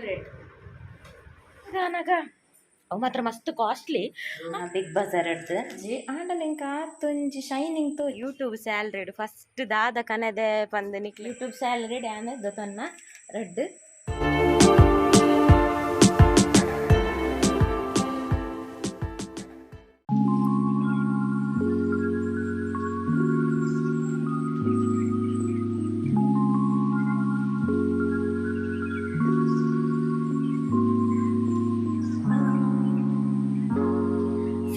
Rate ಆನಗ ಅವು ಮಾತ್ರ ಮಸ್ತ್ ಕಾಸ್ಟ್ಲಿ. ಬಿಗ್ ಬಜಾರ್ ಡ್ದ್. ಆಂಡಲ ಎಂಕ್ ಆತೊಂಜಿ ಶೈನಿಂಗ್ ತೋ. ಯೂಟ್ಯೂಬ್ ಸ್ಯಾಲ್ರಿಡ್ ಫಸ್ಟ್ ದಾದ ಕನದೆ ಪಂದ್ ನಿಕ್ಲು ಯೂಟ್ಯೂಬ್ ಸ್ಯಾಲ್ರಿಡ್ ಯಾನ್ ದೊತನ್ನ red.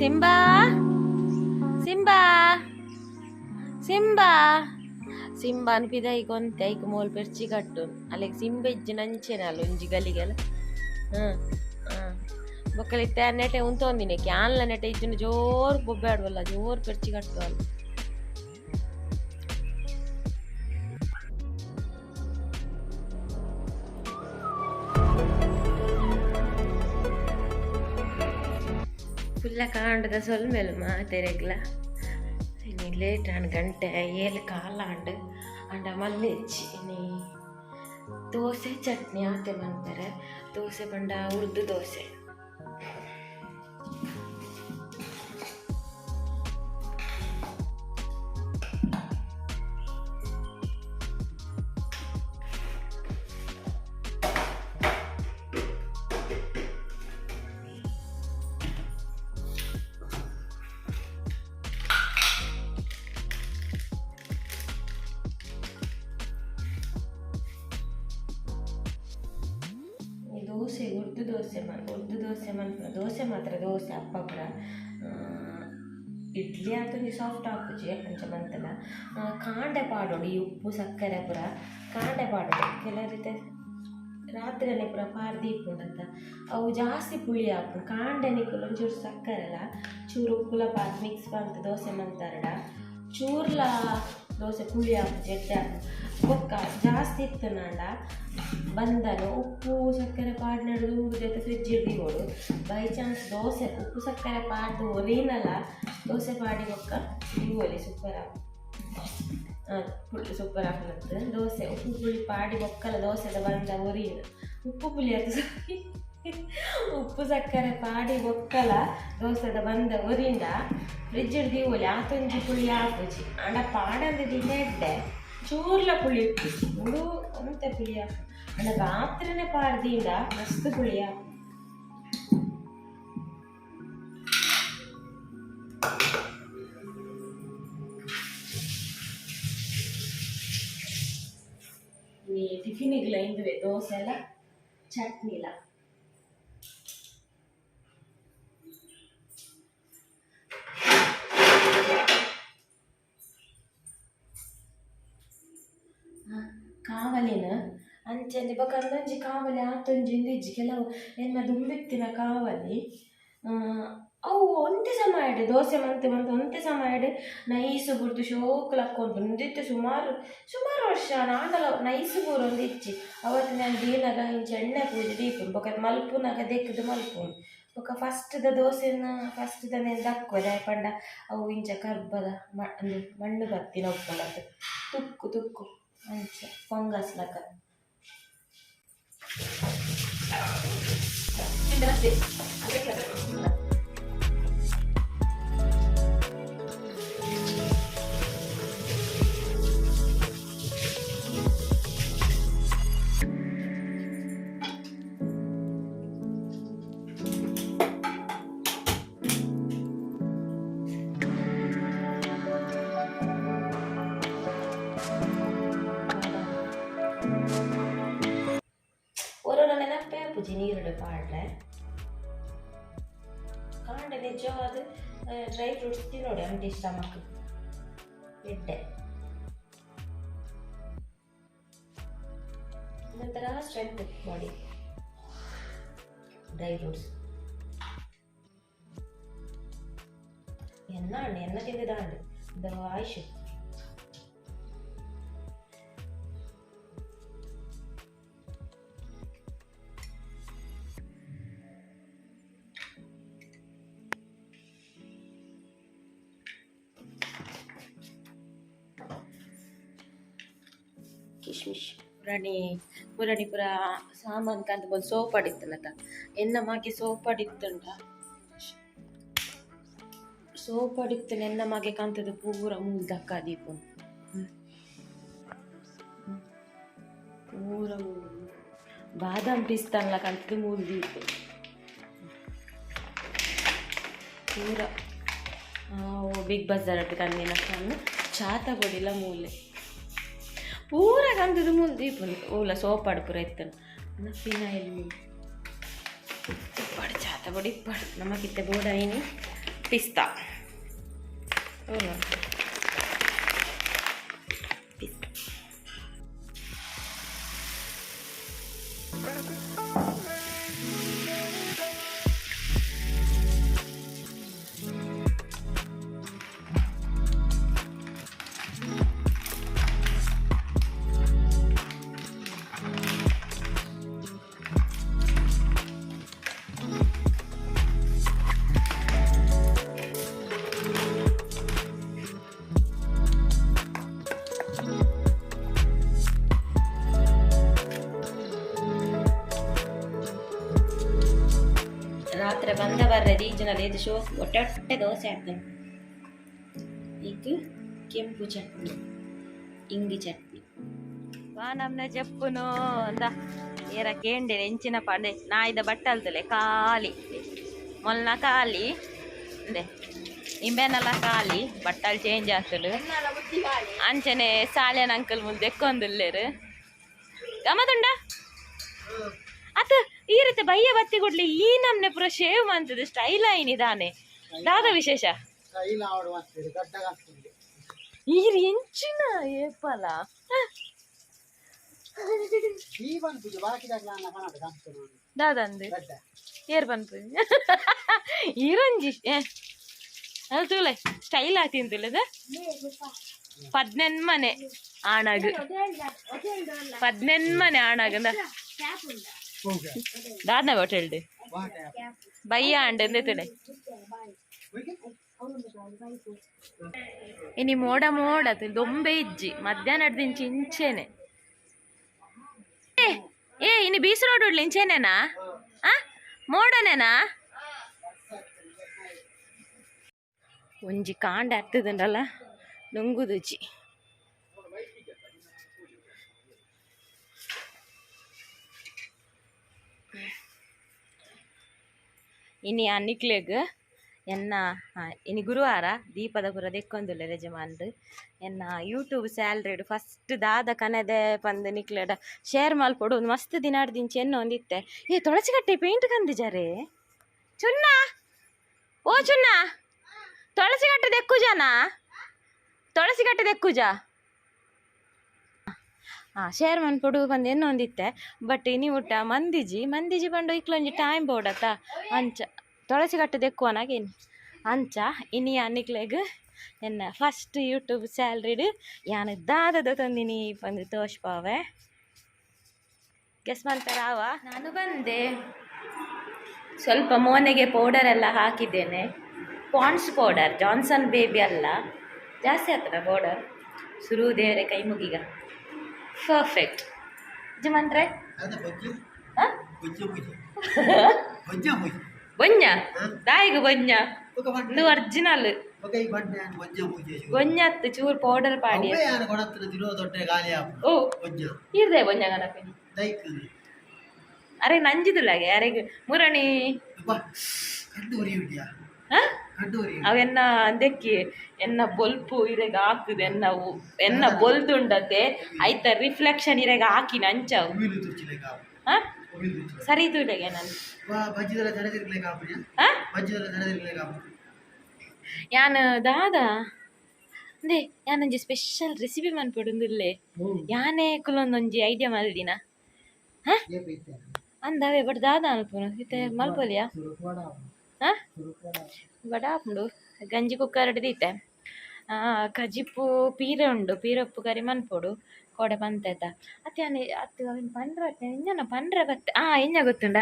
Simba, Simba, Simba, Simba ಅನ್ಪಿದ. ಈಗ ಒಂತೆ ಐಕ್ ಮೋಲ್ ಪೆರ್ಚಿ ಕಟ್ಟು ಅಲೆಗ್ ಸಿಂಬ ಇಜ್ಜಿ ನಂಚೆನ ಅಲ್ಲ ಒಂಜಿ ಗಲಿಗೆಲ. ಹಾಂ ಹಾಂ, ಬೊಕ್ಕಲ ಇತ್ತೆ ನೆಟೆ ಉಂತೊಂದಿನಿ. ಕ್ಯಾನ್ಲ ನೆಟೆ ಇಜ್ಜಿನ ಜೋರು ಬೊಬ್ಬೆ ಆಡುವಲ್ಲ, ಜೋರು ಪೆರ್ಚಿ ಕಟ್ಟುವಲ್ಲ. ಫುಲ್ಲ ಕಾಂಡದ ಸೊಲ್ಮೆಲು ಮಾತೆರೆಗ್ಲ. ಇನಿ ಲೇಟ್ ಆಂಡ್, ಗಂಟೆ 7:15 ಆಂಡ್. ಆಂಡ ಮಲ್ಲೆಜ್ಜಿ. ಇನಿ ದೋಸೆ ಚಟ್ನಿ ಆತೆ ಮನ್ಪೆರೆ. ದೋಸೆ ಪಂಡ ಉರ್ದು ದೋಸೆ. ಈ ದೋಸೆ ಉರ್ದು ದೋಸೆ, ಉರ್ದು ದೋಸೆ ಮನ್ಪುನ. ದೋಸೆ ಮಾತ್ರ ದೋಸೆ ಅಪ್ಪ ಪೂರ. ಇಡ್ಲಿ ಆತೊಂಜಿ ಸಾಫ್ಟ್ ಆಪುಜಿ. ಅಂಚ ಮಂತಲ ಕಾಂಡೆ ಪಾಡೊಡು. ಈ ಉಪ್ಪು ಸಕ್ಕರೆ ಪೂರ ಕಾಂಡೆ ಪಾಡೊಡು. ಕೆಲವರಿತೆ ರಾತ್ರಿನೇ ಪೂರ ಪಾಡ್ ದೀಪುಂಡತ್ತ, ಅವು ಜಾಸ್ತಿ ಪುಳಿ ಆಪುಂಡು. ಕಾಂಡೆ ನಿಕುಲು ಒಂಚೂರು ಸಕ್ಕರೆಲ ಚೂರು ಉಪ್ಪುಲ ಪಾಡ್ ಮಿಕ್ಸ್ ಮಲ್ತ್ ದೋಸೆ ಮಲ್ತಾರಡ ಚೂರ್ಲ ದೋಸೆ ಪುಳಿ ಆಪುಜಿ, ಎಡ್ಡೆ ಆಪುಂಡು. ಬೊಕ್ಕ ಜಾಸ್ತಿ ಇತ್ತುಂಡ ಬಂದನು ಉಪ್ಪು ಸಕ್ಕರೆ ಪಾಡ್ನಡು ದುಂಬು ಜೊತೆ ಫ್ರಿಜ್ ದೀವೊಡು. ಬೈ ಚಾನ್ಸ್ ದೋಸೆ ಉಪ್ಪು ಸಕ್ಕರೆ ಪಾಡ್ದು ಒರಿನಲ ದೋಸೆ ಪಾಡಿ ಬೊಕ್ಕ ದೀವೊಲಿ, ಸೂಪರ್ ಆಪುಂಡು. ಸೂಪರ್ ಆಪುನತ್ತು ದೋಸೆ. ಉಪ್ಪು ಪುಳಿ ಪಾಡಿ ಬೊಕ್ಕಲ ದೋಸೆದ ಬಂದ ಒರಿನ, ಉಪ್ಪು ಪುಳಿ ಅದು ಸಾರಿ, ಉಪ್ಪು ಸಕ್ಕರೆ ಪಾಡಿ ಬೊಕ್ಕಲ ದೋಸೆದ ಬಂದ ಒರಿಂಡ ಫ್ರಿಜ್ ದೀವೊಲಿ, ಆತೊಂಜಿ ಪುಳಿ ಆಪುಜಿ. ಆಂಡ ಪಾಡಂದೆ ದೀಂಡ ಎಡ್ಡೆ, ಚೂರ್ಲ ಪುಳಿ ಇಪ್ಪುಜಿ. ಉಂದು ಒಂತೆ ಪುಳಿ ಆಪುಂಡು. ಆಂಡ ರಾತ್ರಿನೇ ಪಾಡ್ದೀಂಡ ಮಸ್ತ್ ಪುಳಿ ಆಪುಂಡು. ಈ ಟಿಫಿನಿಗ್ಲ ಇಂದುವೆ ದೋಸೆ ಎಲ್ಲ ಚಟ್ನಿಲ. ಕಾವಲಿನ ಅಂಚನೆ ಬೊಕ ಅಂದೊಂಜಿ ಕಾವಲಿ ಆತೊಂಜಿ ಇಂದು ಇಜ್ಜಿ. ಕೆಲವು ಎನ್ನ ದುಂಬಿತ್ತಿನ ಕಾವಲಿ ಅವು ಒಂತೆ ಸಮಯಡ್ ದೋಸೆ ಮಂತ್ ಮಂತ್ ಒಂತೆ ಸಮಯಡ್ ನೈಸ್ ಬುಡ್ದು ಶೋಕು ಲಕ್ಕೊಂದು. ಉಂದಿತ್ತೆ ಸುಮಾರು ಸುಮಾರು ವರ್ಷ ಆಂಡಲ ನೈಸ್ ಬೂರೊಂದು ಇಜ್ಜಿ. ಅವತ್ತು ನಾನು ದೀನಗ ಇಂಚ ಎಣ್ಣೆ ಪೂಜಿ ದೀಪುಂಡು. ಬೊಕ ಮಲ್ಪುನಗ ದೆಕ್ಕುದು ಮಲ್ಪುಂಡು. ಬೊಕ ಫಸ್ಟ್ದ ದೋಸೆನ ಫಸ್ಟ್ದ ದಕ್ಕುವೆ. ದಾಯೆ ಪಂಡ ಅವು ಇಂಚ ಕರ್ಬದ ಉಂದು ಮಣ್ಣು ಬತ್ತಿನ ಉಪ್ಪುಂಡತ್ತು, ತುಕ್ಕು ತುಕ್ಕು ಅಂಚ ಫಂಗಸ್ ಲಕ. ಒರೊರ ನೆನಪೇ ಆಪುಜಿ ನೀರುಡು ಪಾಡ್ರೆ. ಕಾಂಡೆ ನಿಜವಾದ ಡ್ರೈ ಫ್ರೂಟ್ಸ್ ತಿನ್ನೋಡಿ ಎಂಟಿ ಸ್ಟಮಕ್ ಎಡ್ಡೆ. ಒಂಥರ ಸ್ಟ್ರೆಂತ್ ಬಾಡಿ ಡ್ರೈ ಫ್ರೂಟ್ಸ್. ಎನ್ನ ಅಂಡ್ ಎನ್ನ ತಿಂದಿದಾಂಡ್ the ಆಯುಷ್. ಕಿಶ್ಮಿಶ್ ರಾಣಿ. ಮುರಣಿ ಪೂರ ಸಾಮಾನ್ ಕಂತ ಬಂದು ಸೋಪ್ ಅಡಿತ್ತನತ ಎನ್ನ ಮಾಗೆ ಸೋಪ್ ಅಡಿತ್ತುಂಡ ಸೋಪ್ ಅಡಿತ್ತನ ಎನ್ನ ಮಗೆ ಕಾಂತದ ಪೂರ ಮೂಲ್ ದಕ್ಕ ದೀಪುನು ಪೂರ ಮೂಲು ಬಾದಾಮ್ ಪಿಸ್ತನ್ಲ ಕಾಂತದ ಮೂಲ್ ದೀಪ ಪೂರ ಬಿಗ್ ಬಜಾರ್ ಅಟ್ಟು ಕಂದಿನ ಚಾತ ಕೊಡಿಲ್ಲ ಮೂಲೆ ಪೂರ ಕಂತದ ಮೂಲ್ ದೀಪುನು ಓಲ ಸೋಪಾಡು ಪೂರ ಇತ್ತನು ಫಿನಾಯಿಲ್ ಮೂಲು ಇಪ್ಪಾಡು ಚಾತ ಬೊಡಿ ಇಪ್ಪಾಡು ನಮಗಿತ್ತೆ ಬೋಡಾಯಿನಿ ಪಿಸ್ತಾ ಓಲ ಪಿಸ್ತಾ. ರಾತ್ರಿ ಬಂದ ಬರ್ರೆ ರೀಜನಲ್ ಇದು ಶೋ ಒಟ್ಟೆ ಒಟ್ಟೆ ದೋಸೆ ಆಗ್ತದೆ. ಈಗ ಕೆಂಪು ಚಟ್ನಿ, ಇಂಗಿ ಚಟ್ನಿ. ವಾ ನಮ್ನ ಜಪ್ಪುನು ಅಂದ ಏರ ಕೇಂಡೆ ಎಂಚಿನ ಪಾಂಡೆ ನಾಯಿದ ಬಟ್ಟಲ್ದಲೆ ಖಾಲಿ ಮೊಲ್ನ ಖಾಲಿ ಅಂದೆ ಇಂಬೆನಲ್ಲ ಖಾಲಿ ಬಟ್ಟಲ್ ಚೇಂಜ್ ಆಗ್ತಲು. ಅಂಚನೆ ಸಾಲ್ಯನ ಅಂಕಲ್ ಮುಂದೆ ಎಕ್ಕೊಂದುಲ್ಲೇರು ಗಮದುಂಡ ಅತ್ ಈ ರೀತಿ ಬಯ್ಯ ಬತ್ತಿ ಕೊಡ್ಲಿ. ಈ ನಮ್ನೆ ಪೂರ ಶೇವ್ ಮಂತದ ಸ್ಟೈಲ್ ಆಯ್ನಿದಾನೆ ದಾದ ವಿಶೇಷ. ಈ ಎಂಚಿನ ಏಪಲ ದಾದಂದು ಏರ್ ಪನ್ಪು ಈರಂಜಿ ಅದು ತೂಲೆ ಸ್ಟೈಲ್ ಆತಿಂತುಲ್ಲದ ಪದ್ನೆನ್ಮನೆ ಆಣಾಗ ಪದ್ನೆನ್ಮನೆ ಆಣಾಗಂದ ದಾದನ ಹೋಟೆಲ್ಡ್ ಬಯ್ಯ ಅಂಡ್ ಎಂದೆತ್ತಲೆ ಇನಿ ಮೋಡ ಮೋಡ ದೊಂಬೆ ಇಜ್ಜಿ ಮಧ್ಯಾಹ್ನ ದಿಂಚಿ ಇಂಚೆನೆ. ಏ ಏ ಇನಿ ಬೀಸ್ ರೋಡ್ ಉಡ್ಲಿ ಇಂಚೆನೇನಾ? ಆ ಮೋಡನೇನಾ? ಒಂಜಿ ಕಾಂಡ ಹತ್ತದಂಡಲ್ಲ ನುಂಗುದುಜಿ. ಇನಿ ಆ ನಿಕ್ಲೆಗ್ ಎನ್ನ ಇನಿ ಗುರುವಾರ ದೀಪದ ಪೂರ ದೆಕ್ಕೊಂದುಲ್ಲೆರ್ ಯಜಮಾನ್ರು. ಎನ್ನ ಯೂಟ್ಯೂಬ್ ಸ್ಯಾಲ್ರಿಡ್ ಫಸ್ಟ್ ದಾದ ಕನದೆ ಪಂದ್ ನಿಕ್ಲೆಡ ಶೇರ್ ಮಲ್ಪೊಡು ಒಂದು ಮಸ್ತ್ ದಿನಾಡ್ದಿಂಚಿ ಎನ್ನ ಒಂದಿತ್ತೆ. ಏ ತುಳಸಿಕಟ್ಟೆ ಪೇಂಟ್ ಕಂದಿಜಾರೆ ಚುನ್ನ ಓ ಚುನ್ನ ತುಳಸಿಕಟ್ಟೆ ದೆಕ್ಕುಜಾನ ತುಳಸಿಕಟ್ಟೆ ದೆಕ್ಕುಜ ಹಾಂ ಶೇರ್ ಮನ್ಪೊಡು ಪಂದ್ ಎನ್ನ ಒಂದಿತ್ತೆ. ಬಟ್ ಇನಿ ಊಟ ಮಂದಿಜಿ ಮಂದಿಜಿ ಪಂಡ ಇಕ್ಲೊಂಜಿ ಟೈಮ್ ಬೋಡತ್ತ ಅಂಚ ತುಳಸಿಕಟ್ಟೆ ದೆಕ್ಕುವನಾಗೇನಿ ಅಂಚ ಇನಿ ನಿಕ್ಲೆಗ್ ಎನ್ನ ಫಸ್ಟ್ ಯೂಟ್ಯೂಬ್ ಸ್ಯಾಲ್ರಿಡ್ ಯಾನ್ ದಾದದ ತಂದಿನಿ ಪಂದ್ ತೋಷ್ಪಾವೆ. ಗೆಸ್ ಮಾಡ್ತಾರಾವ ನಾನು ಬಂದೆ. ಸ್ವಲ್ಪ ಮೋನೆಗೆ ಪೌಡರ್ ಎಲ್ಲ ಹಾಕಿದ್ದೇನೆ, ಪಾಂಡ್ಸ್ ಪೌಡರ್, ಜಾನ್ಸನ್ ಬೇಬಿ ಅಲ್ಲ, ಜಾಸ್ತಿ ಆಗ್ತದ ಪೌಡರ್. ಸುರು ದೇವರೇ ಕೈ ಮುಗಿಗ ಪರ್ಫೆಕ್ಟ್ ಯಜಮಾನ್ರೆ. ಬೊಂಜ ದಾಯಿಗ ಬೊಂಜ ಇದು ಒರಿಜಿನಲ್ ಬೊಂಜತ್ತು ಚೂರು ಪೌಡರ್ ಪಾಡಿ. ಓ ಇರ್ದೆ ಬೊಂಜ ಗಣಪತಿ ಅರೆ ನಂಜಿದುಲಾಗೆ ಅರೆಗ್ ಮುರಣಿ ಅವೆನ್ನ ಅಂದಕ್ಕೆ ಎನ್ನ ಬೊಲ್ಪು ಇರೆಗ್ ಹಾಕುದು ಎನ್ನ ಎನ್ನ ಬೊಲ್ದುಂಡತೆ ಐತ ರಿಫ್ಲೆಕ್ಷನ್ ಇರೆಗ್ ಹಾಕಿನ ಅಂಚವು. ಸರಿ ತೂಲೆಗೆ ನಾನು ಯಾನ್ ದಾದಾ ಅಂದೆ ಯಾನೊಂಜಿ ಸ್ಪೆಷಲ್ ರೆಸಿಪಿ ಮನ್ಪೊಡುಂದುಲ್ಲೆ ಯಾನೇ ಕುಲೊಂದೊಂಜಿ ಐಡಿಯಾ ಮಲ್ದಿನ ಅಂದವೇ. ಬಟ್ ದಾದಾ ಅನ್ಪುನು ಇತ್ತೆ ಮಲ್ಪೊಲಿಯಾ? ಹಾಂ ವಡ ಆಪುಂಡು ಗಂಜಿ ಕುಕ್ಕರ್ ದೀತೆ ಕಜಿಪು ಪೀರೆ ಉಂಡು ಪೀರಪ್ಪು ಕರಿ ಮನ್ಪೊಡು ಕೋಡೆ ಪಂತೇತ ಅತ್ತೆ ಯಾನ್ ಅತ್ತು ಅವೆನ್ ಪಂಡ್ರ ಇಂಜನ ಪಂಡ್ರ ಬತ್ತೆ. ಇಂಜ ಗೊತ್ತುಂಡ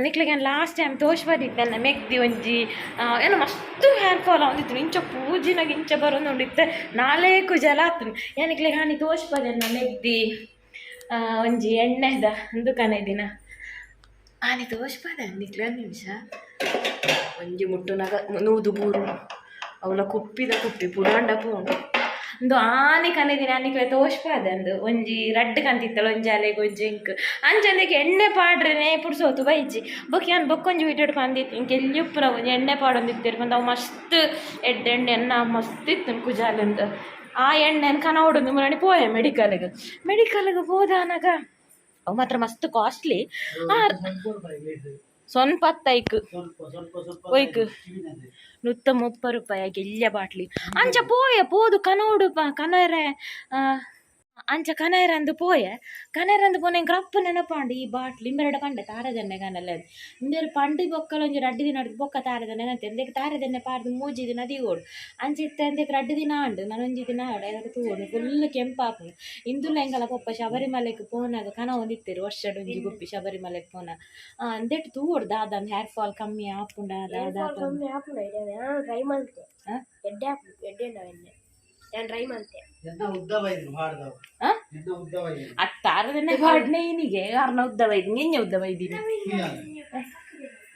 ನಿಕ್ಲೆಗ್ ಯಾನ್ ಲಾಸ್ಟ್ ಟೈಮ್ ತೋಷ್ಪದಿತ್ತೆ ಎನ್ನ ಮೆಗ್ದಿ ಒಂಜಿ ಏನ ಮಸ್ತ್ ಹೇರ್ ಫಾಲ್ ಆವೊಂದಿತ್ತು ಇಂಚ ಪೂಜಿನಾಗ ಇಂಚ ಬರೊಂದುಂಡು ಇತ್ತೆ ನಾಲೇಕು ಜಲ ಆತುಂಡು. ಯಾನ್ ನಿಕ್ಲೆಗ್ ಹಾನಿ ತೋಷ್ಪದೆ ಎನ್ನ ಮೆಗ್ದಿ ಒಂಜಿ ಎಣ್ಣೆದ ದುಕಾನ ದಿನ ಆನೆ ತೋಷ್ಪಾದ ನಿಕ್ಲ ನಿಮಿಷ ಒಂಜಿ ಮುಟ್ಟುನಾಗ ನೂದು ಬೂರು ಅವಳ ಕುಪ್ಪಿದ ಕುಪ್ಪಿ ಪುಡಾಂಡ ಪೋಂಡು ಇಂದು ಆನೆ ಕನೆದಿನ ಆನಿಕ್ಲೆ ತೋಷ್ಪಾದ ಅಂದು ಒಂಜಿ ರಡ್ಡ್ ಕಂತಿತ್ತಲ್ಲ ಒಂಜಿ ಅಲೆಗ್ ಒಂಜಿ ಇಂಕ್ ಅಂಚಂದಕ್ಕೆ ಎಣ್ಣೆ ಪಾಡ್ರೆನೆ ಪುಡ್ಸೋತು ಬೈಜಿ ಬೊಕ್ಕ ಯಾನ್ ಬೊಕ್ಕೊಂಜಿ ವೀಡಿಯೋಡ್ ಪಂದಿತ್ತು ಇಂಕ್ ಎಲ್ಲಿ ಉಪ್ಪುನ ಒಂಜಿ ಎಣ್ಣೆ ಪಾಡೊಂದಿತ್ತೇರು ಪಂದ್ ಅವು ಮಸ್ತ್ ಎಡ್ಡೆ ಎಣ್ಣೆ ಎನ್ನ ಮಸ್ತ್ ಇತ್ತು ಕುಜಾಲಂದು ಆ ಎಣ್ಣೆನ್ ಕನವಡೊಂದು ಮುರಾಣಿ ಪೋಯೆ ಮೆಡಿಕಲ್ಗೆ ಮೆಡಿಕಲ್ಗೆ ಪೋದಾನಗ ಅವು ಮಾತ್ರ ಮಸ್ತ್ ಕಾಸ್ಟ್ಲಿ. ಸ್ವಲ್ಪ ಹತ್ತೈಕ್ ಒಯ್ಕ್ 130 ರೂಪಾಯಿ ಎಲ್ಯ ಬಾಟ್ಲಿ. ಅಂಚ ಪೋಯೆ ಪೋದು ಕನೋಡು ಕನರೆ ಅಂಚ ಕನೈರಂದು ಪೋಯೆ ಕನೈರಂದು ಪೋನೆ ರಪ್ಪ ನೆನಪಾಂಡು ಈ ಬಾಟ್ಲಿ ಇಂಬೆರಡ ಪಂಡೆ ತಾರದೆಣ್ಣೆ ಕನಲ್ಲ ಇಂಬೆರು ಪಂಡಿ ಬೊಕ್ಕಲ ಒಂಜಿ ರಡ್ಡು ದಿನ ಬೊಕ್ಕ ತಾರದೆಣ್ಣೆ ಅಂತೆ ಎಂದಕ್ಕೆ ತಾರದೆಣ್ಣೆ ಪಾಡ್ದು ಮೂಜಿ ದಿನ ದಿಗೋಡು ಅಂಚ ಇತ್ತೆ ಎಂದಕ್ಕೆ ರಡ್ಡು ದಿನ ಆಂಡು ನಾನು ಒಂಜಿ ದಿನ ಆಡು ಏನಾದ್ರು ತೂವೊಡು ಫುಲ್ ಕೆಂಪಾಪುಂಡು. ಇಂದುಲ ಎಂಕಲ ಪೊಪ್ಪ ಶಬರಿಮಲೆಗ್ ಪೋನಾಗ ಕನ ಒಂದಿತ್ತೆರು ವರ್ಷಡ್ ಒಂಜಿ ಗುಪ್ಪಿ ಶಬರಿಮಲೆಗ್ ಪೋನ ಅಂದೆಟ್ ತೂವೊಡು ದಾದ ಹೇರ್ ಫಾಲ್ ಕಮ್ಮಿ ಆಪುಂಡ ದಾದ. ಕಮ್ಮಿ ಆಪುಂಡು ನಾನು ಟ್ರೈ ಮಲ್ತೆ. ಆ? ಎಡ್ಡೆ ಆಪುಂಡು, ಎಡ್ಡೆ ಉಂಡು ಎಣ್ಣೆ, ನಾನು ಟ್ರೈ ಮಲ್ತೆ. ಎನ್ನ ಉದ್ದ ಬೈದ್ರು ಮಾಡ್ದವು. ಆ? ಎನ್ನ ಉದ್ದ ಬೈದ್ರು. ಅತ್ತಾರದನ್ನೇ ಪಾಡ್ನೆ ಇನ್ನಿಗೆ ಅರ್ನ ಉದ್ದ ಬೈದಿ ನಿನ್ನೆ ಉದ್ದ ಬೈದಿನಿ.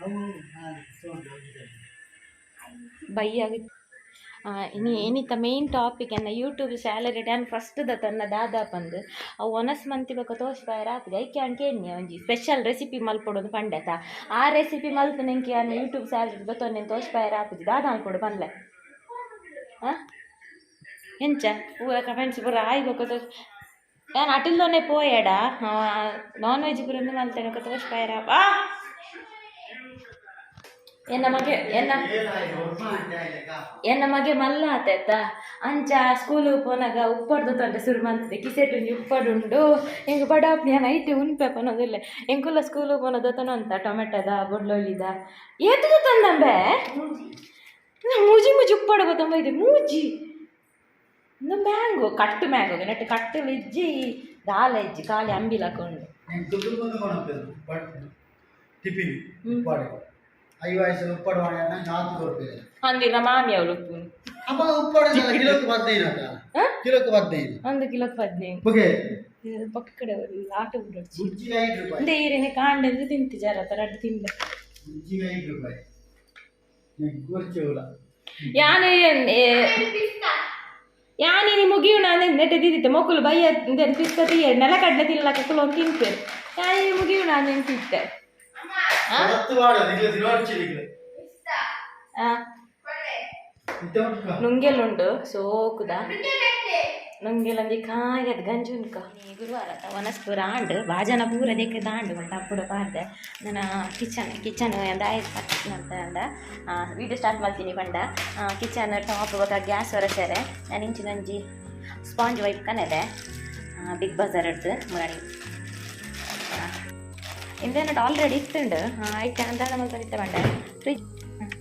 ಅವು ನಾನು ತಗೊಂಡು ಹೋಗಿದ್ದೇನೆ. ಬೈ ಆಗಿ ಇನಿ ಏನಿತ್ತ ಮೇನ್ ಟಾಪಿಕ್ ಎನ್ನ YouTube salary Dan first the ತನ್ನ ದಾದಾ ಪಂದ್ ಅವು ಒನಸ್ ಮಂತಿ ಬೊಕ ತೋಷ್ಪಾಯರ ಆಪುಜಿ. ಐಕೆ ಅಂಕೆ ಎಣ್ಣೆ ಒಂಜಿ ಸ್ಪೆಷಲ್ ರೆಸಿಪಿ ಮಲ್ಪೊಡೊಂದು ಪಂಡೆತ ಆ ರೆಸಿಪಿ ಮಲ್ತ್ ನೆಂಕೆ ಯಾನ್ ಯೂಟ್ಯೂಬ್ ಸ್ಯಾಲರಿ ಬತ್ತೊಂದು ತೋಷ್ಪಾಯರ ಆಪುಜಿ. ದಾದಾ ಮಲ್ಪೊಡು ಪನ್ಲೆ. ಆ ಎಂಚ ಪೂರ ಕಮೆಂಟ್ಸ್ ಪೂರ ಆಯ್ ಬೊಕ ತೋಷ್ ಯಾನ್ ಅಟಿಲ್ದೊನೆ ಪೋಯೆಡ ನಾನ್ ವೆಜ್ ಪೂರ ಒಂದು ಮಲ್ತೇನೆ ಬೊಕ ತೋಷ್ಪಾಯರ ಆ ಎನ್ನ ಮಗೆ ಎನ್ನ ಎನ್ನ ಮಗೆ ಮಲ್ಲ ಆತೈತ ಅಂಚ ಸ್ಕೂಲ್ ಪೋನಾಗ ಉಪ್ಪಡ್ದು ತೊಂಡೆ ಶುರು ಮಂತಿದೆ ಕಿಸೆಟ್ ಒಂಜಿ ಉಪ್ಪಡು ಉಂಡು ಎಂಕ್ ಬಡಾಪ್ನಿ ಯಾನ್ ಐಟೆ ಉನ್ಪೆ ಪನೋದಿಲ್ಲ. ಎಂಕುಲ ಸ್ಕೂಲ್ ಪೋನದ ಅಂತ ಟೊಮೆಟೊದ ಬೊಳ್ಳೊಳ್ಳಿದ ಏತದ ತಂದಂಬೆ ಮೂಜಿ ಮೂಜಿ ಉಪ್ಪಡು ಗೊತ್ತಂಬ ಇದೆ ಮೂಜಿ ಇಂದು ಮ್ಯಾಂಗೋ ಕಟ್ಟು ಮ್ಯಾಂಗೋ ನೆಟ್ ಕಟ್ಟು ಇಜ್ಜಿ ದಾಲ ಇಜ್ಜಿ ಖಾಲಿ ಅಂಬಿಲ ಹಾಕೊಂಡು. నేను దుడ్డు ముందు కొనలేదు ಬಟ್ ಟಿಫಿನ್ ಉಪ್ಪಾಡು ಐದು ವಯಸ್ಸು ಉಪ್ಪಾಡು ಮಾಡಿ ನಾಲ್ಕು ಕೊಡ್ತೇನೆ. ಅಂದಿಲ್ಲ ಮಾಮಿ ಅವಳು ಉಪ್ಪು. ಅಪ್ಪ ಉಪ್ಪಾಡು ಕಿಲೋಕ್ಕೆ 15 ಅಕ್ಕ. ಆ? ಕಿಲೋಕ್ಕೆ 15. 1 ಕಿಲೋಕ್ಕೆ 15. ಓಕೆ. ಪಕ್ಕ ಕಡೆ ಆಟೋ ಬಿಡೋಡ್ಚಿ. ಗುಜ್ಜಿಗೆ 5 ರೂಪಾಯಿ. ಅಂದೆ ಈರೇನೆ ಕಾಂಡೆಂದ್ರೆ ತಿಂತಿ ಜರ ರಡ್ಡು ತಿಂದ. ಗುಜ್ಜಿಗೆ 5 ರೂಪಾಯಿ ಗುರ್ಚೆವುಲ. ಯಾನೆ ಯಾನಿ ನೀ ಮುಗಿಯು ನಾನು ನೆಟ್ಟೆ ದಿದ್ದಿತ್ತೆ ಮೊಕ್ಕಲು ಬಯ್ಯ ಪಿಸ್ತ ತೀಯ ನೆಲ ಕಡಲೆ ತಿನ್ಲಕ್ಕ ಕುಲೊಂದು ತಿನ್ಪೇರು ಯಾನಿ ಮುಗಿಯು ನಾನು ತಿಂತಿತ್ತೆ. ಹತ್ತು ವಾಡ ನಿಗ್ಲ ತಿನ್ನೋಡ್ಚಿ ನಿಗ್ಲ. ಆ ನುಂಗೆಲುಂಡು ಸೋಕುದ ನುಂಗೆಲೊಂಜಿ ಕಾಯದ ಗಂಜಿ ಉನ್ಕ. ಗುರುವಾರ ವನಸ್ಪುರ ಆಂಡ್ ಬಾಜನ ಪೂರ ದೇಕ ದಾಂಡು ಉಂಟು ಅಪ್ಪುಡು ಪಾರ್ದೆ ನನ್ನ ಕಿಚನ್ ಕಿಚನ್ ಎಂದ ಅಂತ ಅಂದ ವೀಡಿಯೋ ಸ್ಟಾರ್ಟ್ ಮಾಡ್ತೀನಿ ಪಂಡ ಕಿಚನ್ ಟಾಪ್ ಬೊಕ ಗ್ಯಾಸ್ ಹೊರಸೆರೆ ನಾನು ಇಂಚಿನೊಂಜಿ ಸ್ಪಾಂಜ್ ವೈಪ್ ಕನೆದೆ ಬಿಗ್ ಬಜಾರ್ ಹಿಡ್ದು ಮುರಣಿ ಇಂದೇನೋಡು ಆಲ್ರೆಡಿ ಇತ್ತುಂಡು ಐತೆ ಅಂದಾದ ಮಲ್ತೊಂದಿತ್ತೆ ಪಂಡ ಫ್ರಿಜ್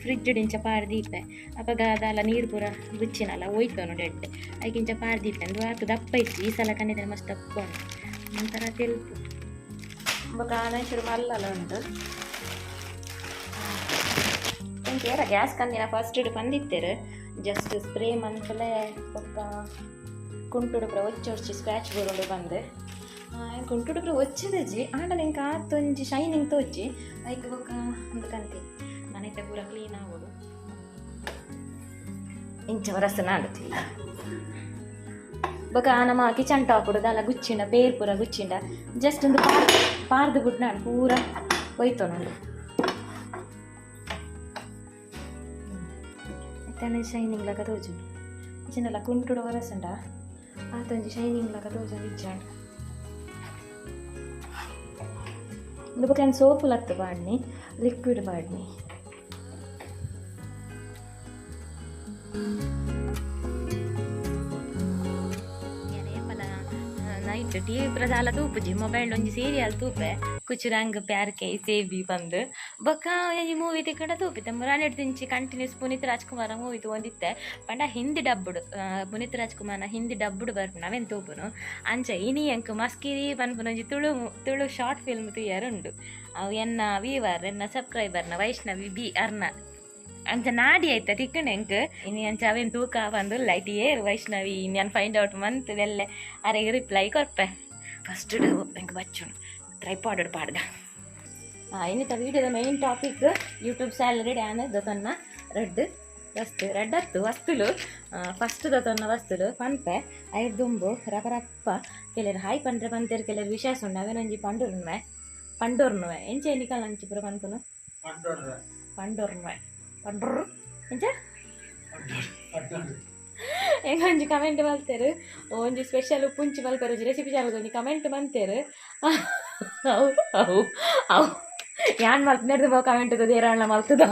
ಫ್ರಿಜ್ ಇಂಚ ಪಾರ್ದೀಪೆ ಅಪಗ ಅದಲ್ಲ ನೀರು ಪೂರ ಗುಚ್ಚಿನಲ್ಲ ಹೋಯ್ತು ನೋಡಿ ಎಡ್ಡೆ ಐಕಿಂಚ ಪಾರ್ದೀಪೆ ಅಂದು ಆತು ದಪ್ಪ ಇತ್ತು. ಈ ಸಲ ಕಣ್ಣಿದ್ರೆ ಮಸ್ತ್ ದಪ್ಪ ಉಂಟು ಒಂಥರ ತೆಲ್ಪು ಬೊಕ ಆನಂಚೂರು ಮಲ್ಲಲ ಉಂಟು. ಇಂಕೇರ ಗ್ಯಾಸ್ ಕಂದಿನ ಫಸ್ಟ್ ಇಡು ಬಂದಿತ್ತೇರು ಜಸ್ಟ್ ಸ್ಪ್ರೇ ಮಂತಲೆ ಬೊಕ್ಕ ಕುಂಟುಡು ಪೂರ ಒಚ್ಚಿ ಒಚ್ಚಿ ಸ್ಕ್ರ್ಯಾಚ್ ಬರುಂಡು ಬಂದು ಕುಂಟುಡು ಪೂರ ಒಚ್ಚಿದಜ್ಜಿ ಆಂಡಲ ಇಂಕ ಆತೊಂಜಿ ಶೈನಿಂಗ್ ತೋಜಿ ಐಕ್ ಬೊಕ್ಕ ಒಂದು ಕಂತಿ ಮನೆತ ಪೂರ ಕ್ಲೀನ್ ಆಗೋಡು ಇಂಚ ಹೊರಸನಾಡು. ಬೊಕ ನಮ್ಮ ಕಿಚನ್ ಟಾಪ್ ದಾಲ ಗುಚ್ಚಿಂಡ ಪೇರ್ ಪೂರ ಗುಚ್ಚಿಂಡ ಜಸ್ಟ್ ಒಂದು ಪಾರ್ ಪಾರ್ದು ಬಿಟ್ಟು ನಾನು ಪೂರ ಹೋಯ್ತು ನೋಡು ಎತ್ತನೆ ಶೈನಿಂಗ್ ಲಗ ತೋಜುಂಡು ಇಜ್ಜಿಂಡಲ ಕುಂಟುಡು ಹೊರಸಂಡ ಆತೊಂಜಿ ಶೈನಿಂಗ್ ಲಗ ತೋಜುಂಡು ಇಜ್ಜಾಂಡ್ ಇಂದು ಬೊಕ ಸೋಪು ಲತ್ತು ಪಾಡ್ನಿ ಲಿಕ್ವಿಡ್ ಪಾಡ್ನಿ. ನೈಟ್ ಟಿವಿ ಪ್ರದಾಲ ತೂಪುಜಿ ಮೊಬೈಲ್ ಒಂಜಿ ಸೀರಿಯಲ್ ತೂಪೆ ಕುಚ್ ರಂಗ್ ಪ್ಯಾರ್ ಕೆ ಸೇಬಿ ಬಂದು ಬೊಕ್ಕ ಒಂಜಿ ಮೂವಿ ತಿಕ್ಕಂಡ ತೂಪಿತ್ತೆ ಮುರಾನಿಡ್ ದಿಂಚಿ ಕಂಟಿನ್ಯೂಸ್ ಪುನೀತ್ ರಾಜ್ಕುಮಾರ ಮೂವಿ ತೂವೊಂದಿತ್ತೆ ಪಂಡ ಹಿಂದಿ ಡಬ್ಬುಡು ಪುನೀತ್ ರಾಜ್ಕುಮಾರ್ನ ಹಿಂದಿ ಡಬ್ಬುಡು ಬರ್ಪುಂಡು ಅವೆನ್ ತೂಪುನು. ಅಂಚ ಇನಿ ಎಂಕ್ ಮಸ್ಕಿರಿ ಪನ್ಪುನ ಒಂಜಿ ತುಳು ತುಳು ಶಾರ್ಟ್ ಫಿಲ್ಮ್ ತೂಯರುಂಡು. ಅವು ಎನ್ನ ವೀವರ್ ಎನ್ನ ಸಬ್ಸ್ಕ್ರೈಬರ್ನ ವೈಷ್ಣವಿ ಬಿ ಅರ್ನ ಅಂಚ ನಾಡಿ ಆಯ್ತ ತಿಕ್ಕಂಡು ಎಂಕ್ ಇನಿ ಅಂಚ ಅವೇನು ತೂಕ ಬಂದು ಲೈಟ್ ಏರ್ ವೈಷ್ಣವಿ ನಾನು ಫೈಂಡ್ ಔಟ್ ಮಂತ್ ಎಲ್ಲೆ ಅರೆಗೆ ರಿಪ್ಲೈ ಕೊರ್ಪೆ. ಫಸ್ಟ್ ಎಂಕ್ ಬಚ್ಚುಂಡು ಟ್ರೈಪಾಡ್ ಪಾಡ್ಗ. ಇನ್ನಿತ ವೀಡಿಯೋದ ಮೈನ್ ಟಾಪಿಕ್ ಯೂಟ್ಯೂಬ್ ಸ್ಯಾಲರಿ ಡ್ಯಾನ್ ದೊತನ್ನ ರೆಡ್ ವಸ್ತು ರೆಡ್ ಹತ್ತು ವಸ್ತುಲು. ಫಸ್ಟ್ ದೊತನ್ನ ವಸ್ತುಲು ಪನ್ಪೆ. ಐರ್ ದುಂಬು ರಪ ರಪ್ಪ ಕೆಲರು ಹಾಯ್ ಪಂಡ್ರೆ ಪಂತೇರು, ಕೆಲರು ವಿಶೇಷ ಉಂಡು. ಅವೇನೊಂಜಿ ಪಂಡೂರ್ನುವೆ ಪಂಡೋರ್ನುವೆ ಎಂಚ ನಿಕಲ್ ಅಂಚಿ ಪೂರ ಪನ್ಪುನು? ಪಂಡೋರ್ನುವೆ ಪಂಡ್ರು ಎಂಚ? ಎಂಗೊಂಜಿ ಕಮೆಂಟ್ ಮಲ್ತೇರು, ಒಂಜಿ ಸ್ಪೆಷಲ್ ಉಪ್ಪುಂಚಿ ಮಲ್ಪೆರ್ ಒಂಜಿ ರೆಸಿಪಿ ಚಾನಲ್ ಒಂಜಿ ಕಮೆಂಟ್ ಮಂತೇರು. ಅವು ಅವು ಅವು ಯಾನ್ ಮಲ್ಪನೆರ್ದು ಕಮೆಂಟ್ ದೇರಾಣ ಮಲ್ತದ.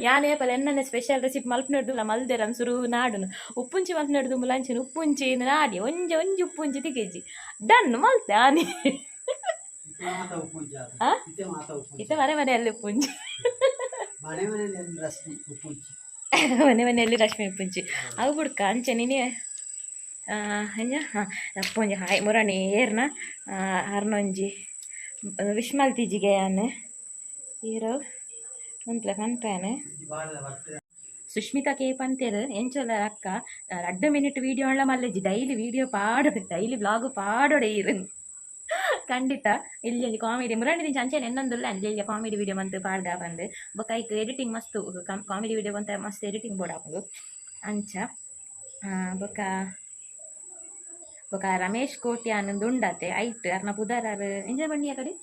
ಯಾನ್ ಏಪಲ ಎನ್ನನೆ ಸ್ಪೆಷಲ್ ರೆಸಿಪಿ ಮಲ್ಪನೆರ್ದು ಮಲ್ದೇರ ಸುರು ನಾಡುನು. ಉಪ್ಪುಂಚಿ ಮಲ್ಪನೆರ್ದು ಲಂಚಿನ ಉಪ್ಪುಂಚಿ ನಾಡಿ ಒಂಜಿ ಒಂಜಿ ಉಪ್ಪುಂಚಿ ತಿಕೆಜಿ ಡನ್ ಮಲ್ತೆ ಆನಿ. ಆ? ಇತ್ತೆ ಮನೆ ಮನೆಯಲ್ಲಿ ಉಪ್ಪುಂಚಿ. ಮನೆ ಮನೆಯಲ್ಲಿ ರಶ್ಮಿ ಉಪ್ಪುಂಚಿ. ಮನೆ ಮನೆಯಲ್ಲಿ ರಶ್ಮಿ ಉಪ್ಪುಂಚಿ. ಅವು ಬುಡ್ಕ ಅಂಚೆ ನೀನೆ ಅಂಜ. ಹಾಂ, ಒಂಜಿ ಹಾಯ್ ಮುರಣಿ ಏರ್ನ ಅರ್ನೊಂಜಿ ವಿಶ್ ಮಲ್ತಿಜಿಗೆ ಯಾನ್ ಈರು ಉಂತ್ಲೆ ಪನ್ಪೇನೆ. ಸುಷ್ಮಿತಾ ಕೆ ಪಂತೇರು, ಎಂಚೊಲ್ಲ ಅಕ್ಕ, 2 ಮಿನಿಟ್ ವೀಡಿಯೋ ಅಣ್ಣ ಮಲ್ಲೆಜ್ಜಿ, ಡೈಲಿ ವೀಡಿಯೋ ಪಾಡೋಡು, ಡೈಲಿ ವ್ಲಾಗ್ ಪಾಡೋಡೆ ಇರು. ಖಂಡಿತ ಇಲ್ಲಿ ಒಂಜಿ ಕಾಮಿಡಿ ಮುರಂಡಿ ದಿಂಚ ಅಂಚೆನೆ ಎನ್ನೊಂದುಲ್ಲ. ಅಲ್ಲಿ ಇಲ್ಲಿ ಕಾಮಿಡಿ ವೀಡಿಯೋ ಮಂತ್ ಪಾಡ್ಗ ಬಂದು. ಬೊಕ್ಕ ಐಕ್ ಎಡಿಟಿಂಗ್ ಮಸ್ತ್, ಕಾಮಿಡಿ ವೀಡಿಯೋ ಬಂತ ಮಸ್ತ್ ಎಡಿಟಿಂಗ್ ಬೋರ್ಡ್ ಆಪುಂಡು ಅಂಚ. ಬೊಕ್ಕ ಬೊಕ್ಕ ರಮೇಶ್ ಕೋಟ್ಯಾನ್ ಉಂಡತೆ ಐಟ್ ಅರ್ನ ಪುದರಾರ್ ಎಂಜ ಬಣ್ಣಿ ಕಡೆ.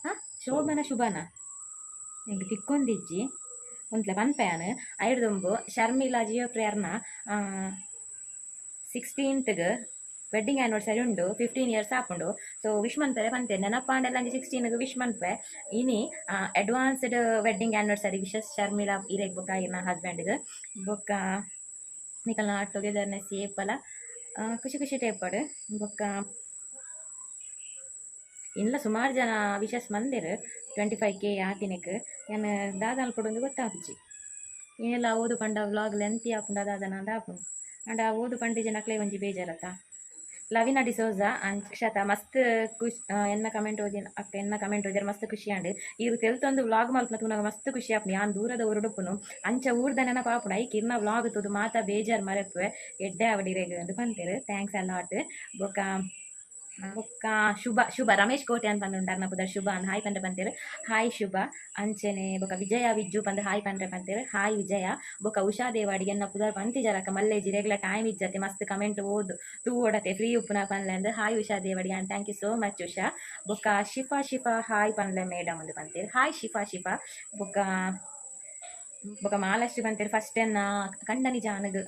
ಹಾ, ಶೋಭನ ಶುಭನ ಎಂಕ್ ತಿಕ್ಕೊಂದಿಜ್ಜಿ. ಉಂತ್ಲೆ ಪನ್ಪೆಯಾನ್. ಐಡ್ದುಂಬು ಶರ್ಮಿಳಾ ಜಿಯೋಪ್ರಿಯರ್ನ 16ತ್ಗ್ ವೆಡ್ಡಿಂಗ್ ಆ್ಯನಿವರ್ಸರಿ ಉಂಡು, 15 ಇಯರ್ಸ್ ಆಪುಂಡು. ಸೊ ವಿಶ್ ಮನ್ಪೆರೆ ಪಂತೆ. ನೆನಪಾಂಡೆಲ್ಲ ಅಂಚೆ 16ಗ್ ವಿಶ್ ಮನ್ಪೆ. ಇನಿ advanced wedding anniversary wishes Sharmila ಇರೆಗ್ ಬೊಕ್ಕ ಇರ್ನ ಹಸ್ಬೆಂಡ್ಗ್. ಬೊಕ್ಕ ನಿಕಲ್ನ ಟುಗೆದರ್ನೆಸ್ ಏಪಲ ಖುಷಿ ಖುಷಿ ಟೇಪಡ್. ಬೊಕ್ಕ ಇಲ್ಲ ಸುಮಾರು ಜನ ವಿಶಸ್ ಮಂದೆರ್. 25K ಆತಿನಕ್ ಯಾನ್ ದಾದ ಅನ್ಕೊಡೊಂದು ಗೊತ್ತಾಪುಜಿ. ಏನೆಲ್ಲ ಓದು ಪಂಡ ವ್ಲಾಗ್ ಲೆಂತಿ ಆಪುಂಡು, ಅದಾದ ಅಂದ ಆಪುಂಡು. ಅಂಡ ಓದು ಪಂಡಿ ಜನಕ್ಲೆ ಒಂಜಿ ಬೇಜಾರತ್ತ. ಲವಿನಾ ಡಿಸೋಜಾ ಅಕ್ಷತ ಮಸ್ತ್ ಖುಷ್ ಎನ್ನ ಕಮೆಂಟ್ ಓದಿನ ಅಕ್ಕ, ಎನ್ನ ಕಮೆಂಟ್ ಓದಿರ ಮಸ್ತ್ ಖುಷಿ ಆಂಡ್. ಈರು ತೆಲ್ತೊಂದು ವ್ಲಾಗ್ ಮಲ್ಪುನ ತೂನಗ ಮಸ್ತ್ ಖುಷಿ ಆಪುಂಡು. ಯಾನ್ ದೂರದ ಊರುಡುಪ್ಪುನು, ಅಂಚ ಊರ್ದ ನೆನಪು ಆಪುಂಡು. ಐಕ್ ಇರ್ನ ವ್ಲಾಗ್ ತೂದು ಮಾತ ಬೇಜಾರ್ ಮರೆಪುವೆ. ಎಡ್ಡೆ ಆವಡಿರೆಗ್ ಅಂದ್ ಪಂತೆರ್. Thanks a lot. ಬೊಕ್ಕ ಬೊಕ್ಕ ಶುಭ ಶುಭ ರಮೇಶ್ ಕೋಟೆ ಅಂತ ಪಂದುಂಡು. ಅರ್ನ ಪುದರ್ ಶುಭ ಅಂದ್. ಹಾಯ್ ಪಂಡ್ರೆ ಪಂತೆರ್. ಹಾಯ್ ಶುಭ. ಅಂಚೆನೆ ಬೊಕ್ಕ ವಿಜಯ ವಿಜ್ಜು ಪಂದ್ ಹಾಯ್ ಪಂಡ್ರೆ ಪಂತೆರ್. ಹಾಯ್ ವಿಜಯ. ಬೊಕ್ಕ ಉಷಾ ದೇವಾಡಿಗೆ, ಎನ್ನ ಪುದರ್ ಪಂತಿಜರಕ್ಕ, ಮಲ್ಲೇಜಿ ರೆಗ್ಯುಲರ್ ಟೈಮ್ ಇಜ್ಜತೆ, ಮಸ್ತ್ ಕಮೆಂಟ್ ಓದು ತೂವೊಡತೆ, ಫ್ರೀ ಉಪ್ಪುನ ಪನ್ಲೆ ಅಂದ್. Hi Usha Devadiga and thank you so much Usha. ಬೊಕ್ಕ ಶಿಫಾ ಶಿಫಾ, ಹಾಯ್ ಪನ್ಲೆ ಮೇಡಮ್ ಅಂದ್ ಪಂತೆರ್. ಹಾಯ್ ಶಿಫಾ ಶಿಫಾ. ಬೊಕ್ಕ ಬೊಕ್ಕ ಮಹಾಲಕ್ಷ್ಮಿ ಪಂತೆರ್, ಫಸ್ಟ್ ಎನ್ನ ಕಂಡನಿ ಜಾನಗ್,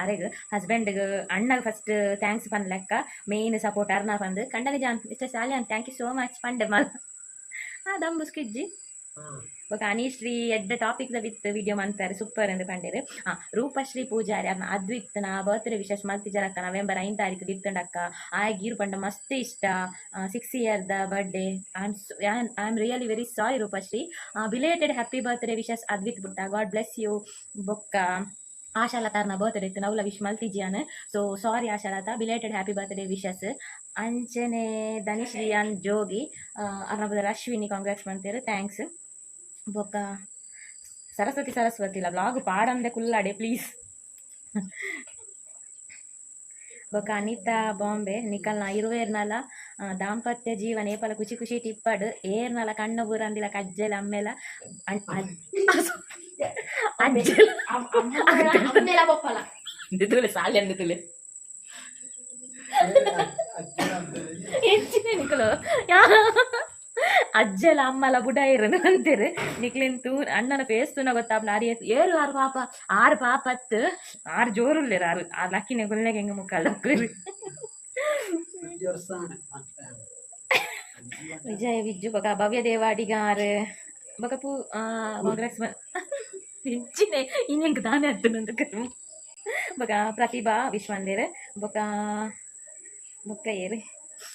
ಅರೆಗ್ ಹಸ್ಬೆಂಡ್ಗ್ ಅಣ್ಣಗ್ ಫಸ್ಟ್ thanks ಪನ್ಲೆಕ್ಕ, ಮೇನ್ ಸಪೋರ್ಟ್ ಅರ್ನ ಪಂದ್. ಕಂಡನಿ John mister Salian, thank you so much ಪಂಡೆ ಮಲ್ ಆ ದಂಬುಸ್ಕಿಜ್ಜಿ. ಬೊಕ್ಕ ಅನೀಶ್ರೀ, ಎಡ್ಡೆ ಟಾಪಿಕ್ the with video ಮನ್ಪೆರ್, ಸೂಪರ್ ಎಂದು ಪಂಡೆರ್. ಆ ರೂಪಶ್ರೀ ಪೂಜಾರಿ ಅರ್ನ ಅದ್ವಿತ್ನ ಬರ್ತ್ಡೇ ವಿಶಸ್ ಮಲ್ತಿಜರಕ್ಕ, ನವೆಂಬರ್ 5 ತಾರೀಕು ದಿತ್ತಂಡಕ್ಕ, ಆಯ್ ಗೀರು ಪಂಡ ಮಸ್ತ್ ಇಷ್ಟ, 6 year the birthday. I am really very sorry Roopashree. Belated happy birthday wishes Advith ಪುಟ್ಟ, ಗಾಡ್ ಬ್ಲೆಸ್ you. ಬೊಕ್ಕ ಆಶಾಲತಾರ್ನ ಬರ್ತ್ಡೇ ಇತ್ತು, ನವ್ಲ ವಿಶ್ ಮಲ್ತಿಜಿಯಾನ್. So sorry Ashalatha, belated happy birthday wishes. ಅಂಚನೆ ಧನಿಶ್ ರಿಯಾನ್ ಜೋಗಿ ಅರ್ನ ಬದಲು ಅಶ್ವಿನಿ ಕಾಂಗ್ರೆಸ್ ಮಂತೇರು, thanks. ಬೊಕ್ಕ ಸರಸ್ವತಿ ಸರಸ್ವತಿ ಇಲ್ಲ ವ್ಲಾಗ್ ಪಾಡಂದೆ ಕುಲ್ಲಾಡೆ ಪ್ಲೀಸ್. ಬೊಕ್ಕ ಅನಿತಾ ಬಾಂಬೆ, ನಿಕಲ್ನ ಇರುವೇರ್ನಲ ದಾಂಪತ್ಯ ಜೀವನ ಏಪಲ ಖುಷಿ ಖುಷಿ ಟಿಪ್ಪಡ್, ಏರ್ನಲ ಕಣ್ಣು ಬೂರಂದಿಲ ಕಜ್ಜೆಲ ಅಮ್ಮೆಲ ಅಜ್ಜೆಲ ಅಮ್ಮೆಲ ಬಪ್ಪಲ. ಅಂದಿತ್ತುಲೆ ಸಾಲಿ ಅಂದಿತ್ತುಲೆ ಎಂಚಿನ ನಿಕಲು ಅಜ್ಜಲ ಅಮ್ಮಲ ಬುಡ ಇರನು ಅಂತೀರಿ. ನಿಕ್ಲಿನ್ ತೂ ಅಣ್ಣನ ಫೇಸ್ ತೂನ ಗೊತ್ತಾಪ್ನ ಆರು ಏರು ಆರು ಪಾಪ ಆರು ಪಾಪತ್ತು ಆರು ಜೋರುಲ್ಲೇರು ಆರು ಆರು ಲಕ್ಕಿನ ಗುಲ್ನೆಗೆ ಹೆಂಗ ಮುಕ್ಕಲ್ಲ. ವರ್ಷ. ವಿಜಯ ವಿಜ್ಜು, ಬೊಕ ಭವ್ಯ ದೇವಾಡಿಗಾರ್, ಬೊಕ ಪೂ ಕಾಂಗ್ರೆಸ್ ಇಂಚಿನೆ ಇನ್ನೆಂಕ್ ದಾನೆ ಅತ್ತುನಂದು ಕರ್ಮ. ಬೊಕ ಪ್ರತಿಭಾ ವಿಶ್ವಂದೇರ್. ಬೊಕ ಬೊಕ್ಕ ಏರು?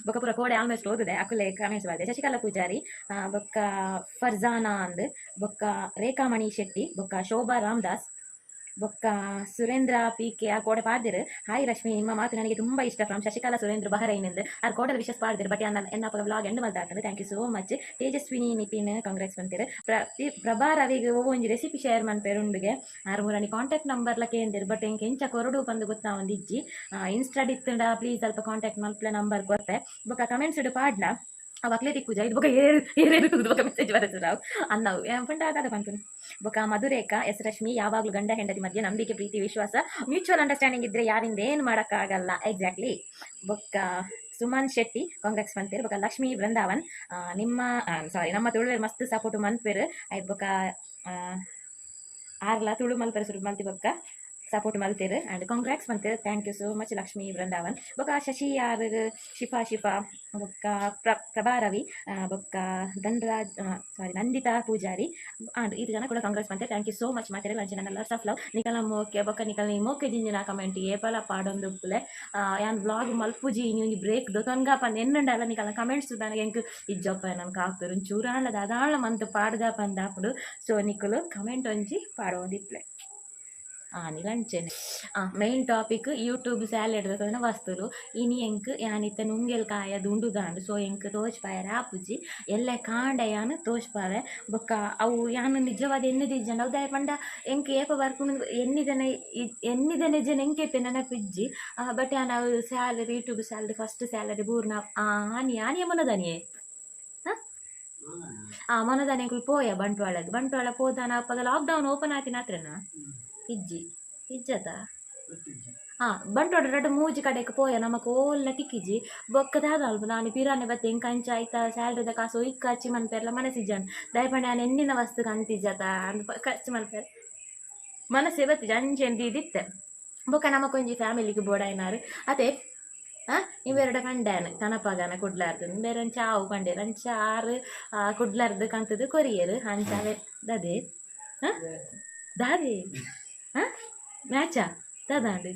ಬೊಕ ಪೂರ ಕೋಡೆ ಆಲ್ಮೋಸ್ಟ್ ಓದುದೆ ಅಕುಲೆ ಕಮೆಂಟ್ಸ್ ಬಾಲ್ದೆ. ಶಶಿಕಲಾ ಪೂಜಾರಿ, ಬೊಕ್ಕ ಫರ್ಜಾನಾ ಅಂದ್, ಬೊಕ್ಕ ರೇಖಾಮಣಿ ಶೆಟ್ಟಿ, ಬೊಕ್ಕ ಶೋಭಾ ರಾಮದಾಸ್, ಬೊಕ್ಕ ಸುರೇಂದ್ರ ಪಿ ಕೆ ಆ ಕೋಡೆ ಪಾಡ್ದಿರು. ಹಾಯ್ ರಶ್ಮಿ, ನಿಮ್ಮ ಮಾತು ನನಗೆ ತುಂಬ ಇಷ್ಟ, ಫ್ರಮ್ ಶಶಿಕಲಾ ಸುರೇಂದ್ರ ಬಹರೈನ್ ಎಂದು. ಆರ್ ಕೋಡಲ್ ವಿಶಸ್ ಪಾಡ್ದಿರು. ಬಟ್ ಎನ್ನ ಅಪಗ ವ್ಲಾಗ್ ಎಂಡ್ ಮಲ್ತಾತಂಡು. Thank you so much. Tejaswini Nitin congrats ಪಂತೆರ್. ಪ್ರಭಾ ರವಿಗೆ ಒವ್ವು ಒಂಜಿ ರೆಸಿಪಿ ಶೇರ್ ಮನ್ಪೆರ್ ಉಂಡುಗೆ. ಆರ್ ಮೂರನಿ ಕಾಂಟ್ಯಾಕ್ಟ್ ನಂಬರ್ಲ ಕೇಂದಿರು. ಬಟ್ ಎಂಕ್ ಎಂಚ ಕೊರಡು ಪಂದ್ ಗೊತ್ತಾ ಇಜ್ಜಿ. ಇನ್ಸ್ಟಾಡ್ ಇತ್ತಂಡ ಪ್ಲೀಸ್ ಅಲ್ಪ ಕಾಂಟ್ಯಾಕ್ಟ್ ಮಲ್ಪಲೆ, ನಂಬರ್ ಕೊರ್ಪೆ. ಬೊಕ್ಕ ಕಮೆಂಟ್ಸ್ ಪಾಡ್ನ ಅವು ಅಕ್ಲೆ ತಿಕ್ಕುಜ. ಇದು ಬೊಕ ಏರು ಏರೇರು ತೂದು ಬೊಕ ಮೆಸೇಜ್ ಬರಸು ರಾವ್ ಅನ್ನವು ಪಂಡ ದಾದ ಪನ್ಪುನು. ಬೊಕ ಮಧುರೇಖಾ ಎಸ್ ರಶ್ಮಿ, ಯಾವಾಗಲೂ ಗಂಡ ಹೆಂಡತಿ ಮಧ್ಯೆ ನಂಬಿಕೆ, ಪ್ರೀತಿ, ವಿಶ್ವಾಸ, ಮ್ಯೂಚುವಲ್ ಅಂಡರ್ಸ್ಟ್ಯಾಂಡಿಂಗ್ ಇದ್ರೆ ಯಾರಿಂದ ಏನು ಮಾಡೋಕ್ಕಾಗಲ್ಲ. ಎಕ್ಸಾಕ್ಟ್ಲಿ. ಬೊಕ್ಕ ಸುಮನ್ ಶೆಟ್ಟಿ ಕಾಂಗ್ರೆಸ್ ಪಂತೇರು. ಬೊಕ್ಕ ಲಕ್ಷ್ಮೀ ಬೃಂದಾವನ್, ನಿಮ್ಮ, ಸಾರಿ, ನಮ್ಮ ತುಳುವೆರ್ ಮಸ್ತ್ ಸಪೋರ್ಟ್ ಮನ್ಪೆರ್. ಆಯ್ತು, ಬೊಕ್ಕ ಆರ್ಲ ತುಳು ಮಲ್ಪೆರೆ ಸುರು ಮಲ್ತಿ ಬೊಕ್ಕ ಸಪೋರ್ಟ್ ಮಲ್ತೇರು ಆ್ಯಂಡ್ ಕಾಂಗ್ರೆಸ್ ಪಂತೇರು. Thank you so much Lakshmi Brindavan. ಬೊಕ್ಕ ಶಶಿ ಆರ್, ಶಿಫಾ ಶಿಫಾ, ಬೊಕ್ಕ ಪ್ರಭಾ ರವಿ, ಬೊಕ್ಕ ಧನ್ರಾಜ್, ಸಾರಿ, ನಂದಿತಾ ಪೂಜಾರಿ ಆಂಡ್ ಇದು ಜನ ಕೂಡ ಕಾಂಗ್ರೆಸ್ ಪಂತೇರು. Thank you so much ಮಾತೆರೆಗ್ಲ. ಅಂಚೆ ನನ್ನ ಲಾಟ್ಸ್ ಆಫ್ ಲವ್. ನಿಕಲ ಮೋಕೆ ಬೊಕ್ಕ ನಿಕಲ್ ಮೋಕೆ ಜಿಂಜಿನ ಕಮೆಂಟ್ ಏಪಲ ಪಾಡೊಂದು ಉಪ್ಪುಲೆ. ಯಾನ್ ವ್ಲಾಗ್ ಮಲ್ಪುಜಿ, ಇನಿ ಒಂಜಿ ಬ್ರೇಕ್ ದೊತೊನ್ಗ ಪಂದ್ ಎನ್ನುಂಡಲ್ಲ. ನಿಕಲ್ನ ಕಮೆಂಟ್ಸ್ ದಾನ ಎಂಕ್ ಇಜ್ಜಪ್ಪ ನನ್ಗೆ ಹಾಕ್ತಾರೆ ಒಂಚೂರಾಂಡ ದಾದಾಳ ಮಂತ್ ಪಾಡ್ಗ ಪಂದ್ ಆಪುಂಡು. ಸೊ ನಿಕುಲು ಕಮೆಂಟ್ ಒಂಜಿ ಪಾಡೊಂದಿಪ್ಲೆ. ನಿಲಂಚೆನೆ ಮೈನ್ ಟಾಪಿಕ್ ಯೂಟ್ಯೂಬ್ ಸ್ಯಾಲರಿ ವಸ್ತುಲು. ಇನಿ ಎಂಕ್ ಯಾನಿತ್ತ ನುಂಗೆಲ್ ಕಾಯ ದುಂಡುದಾಂಡು. ಸೊ ಎಂಕ್ ತೋಜ್ಪಾಯರ ಆಪುಜಿ. ಎಲ್ಲೆ ಕಾಂಡ ಯಾನ್ ತೋಜ್ಪಾವೆ. ಬೊಕ್ಕ ಅವು ಯಾನ್ ನಿಜವಾದ ಎನ್ನಿದಿಜ್ಜಂಡ ಅವು ದಾಯೆ ಪಂಡ ಎಂಕ್ ಏಪ ಬರ್ಪುಂಡು ಎನ್ನಿದನೆ ಎನ್ನಿದನೆ ಜನ ಎಂಕೆತ್ತೆ ನೆನಪಿಜ್ಜಿ. ಬಟ್ ಯಾನ್ ಅವು salary, YouTube salary, first salary ಬೂರ್ನ ಆನಿ ಆನಿಯ ಮೊನದನಿಯೇ ಆ ಮೊನದಾನಿ ಎಂಕುಲು ಪೋಯ ಬಂಟ್ವಾಳಗ್. ಬಂಟ್ವಾಳ ಪೋದಾನ ಅಪ್ಪಗ ಲಾಕ್ಡೌನ್ ಓಪನ್ ಆತಿನ ಆತ್ರನ ಇಜ್ಜಿ ಇಜ್ಜತ. ಬಂಟ್ವಾಳ ರಡ್ಡ್ ಮೂಜಿ ಕಡೆಕ್ ಪೋಯ, ನಮಕ್ ಓಲ್ಲ ತಿಕ್ಕಿಜಿ. ಬೊಕ್ಕ ದಾದ ಅಲ್ಪ ನಾನು ಪಿರಾನೆ ಬತ್ತೆ. ಎಂಕ್ ಅಂಚ ಐತ ಸ್ಯಾಲ್ರಿದ ಕಾಸು ಒಯ್ಕ್ ಖರ್ಚಿ ಮನ್ಪೆರ್ಲ ಮನಸ್ಸಿಜ್ಜಾನ್. ದಾಯೆ ಪಂಡ ಯಾನ್ ಎನ್ನಿನ ವಸ್ತು ಕಂತಿಜ್ಜತ ಅಂದ್ ಖರ್ಚು ಮನ್ಪೆರ್ ಮನಸ್ಸೇ ಬತ್ತಿಜ. ಅಂಚೆನ್ ದೀದಿತ್ತೆ. ಬೊಕ್ಕ ನಮಕೊಂಜಿ ಫ್ಯಾಮಿಲಿಗೆ ಬೋಡಾಯ್ನಾರು ಅತೆ ಇಂಬೆರಡ ಪಂಡ್ಯಾನ್ ಕನಪಗನ ಕುಡ್ಲಾರ್ದು ಇಂಬೆರ್ ಅಂಚ ಆವು ಪಂಡೇರ್. ಅಂಚ ಆರು ಕುಡ್ಲಾರ್ದು ಕಂತದು ಕೊರಿಯರ್. ಅಂಚ ಅವೆ ದಾದೆ ದಾದೆ ಮ್ಯಾಚಾ ದಾದಾಂಡ್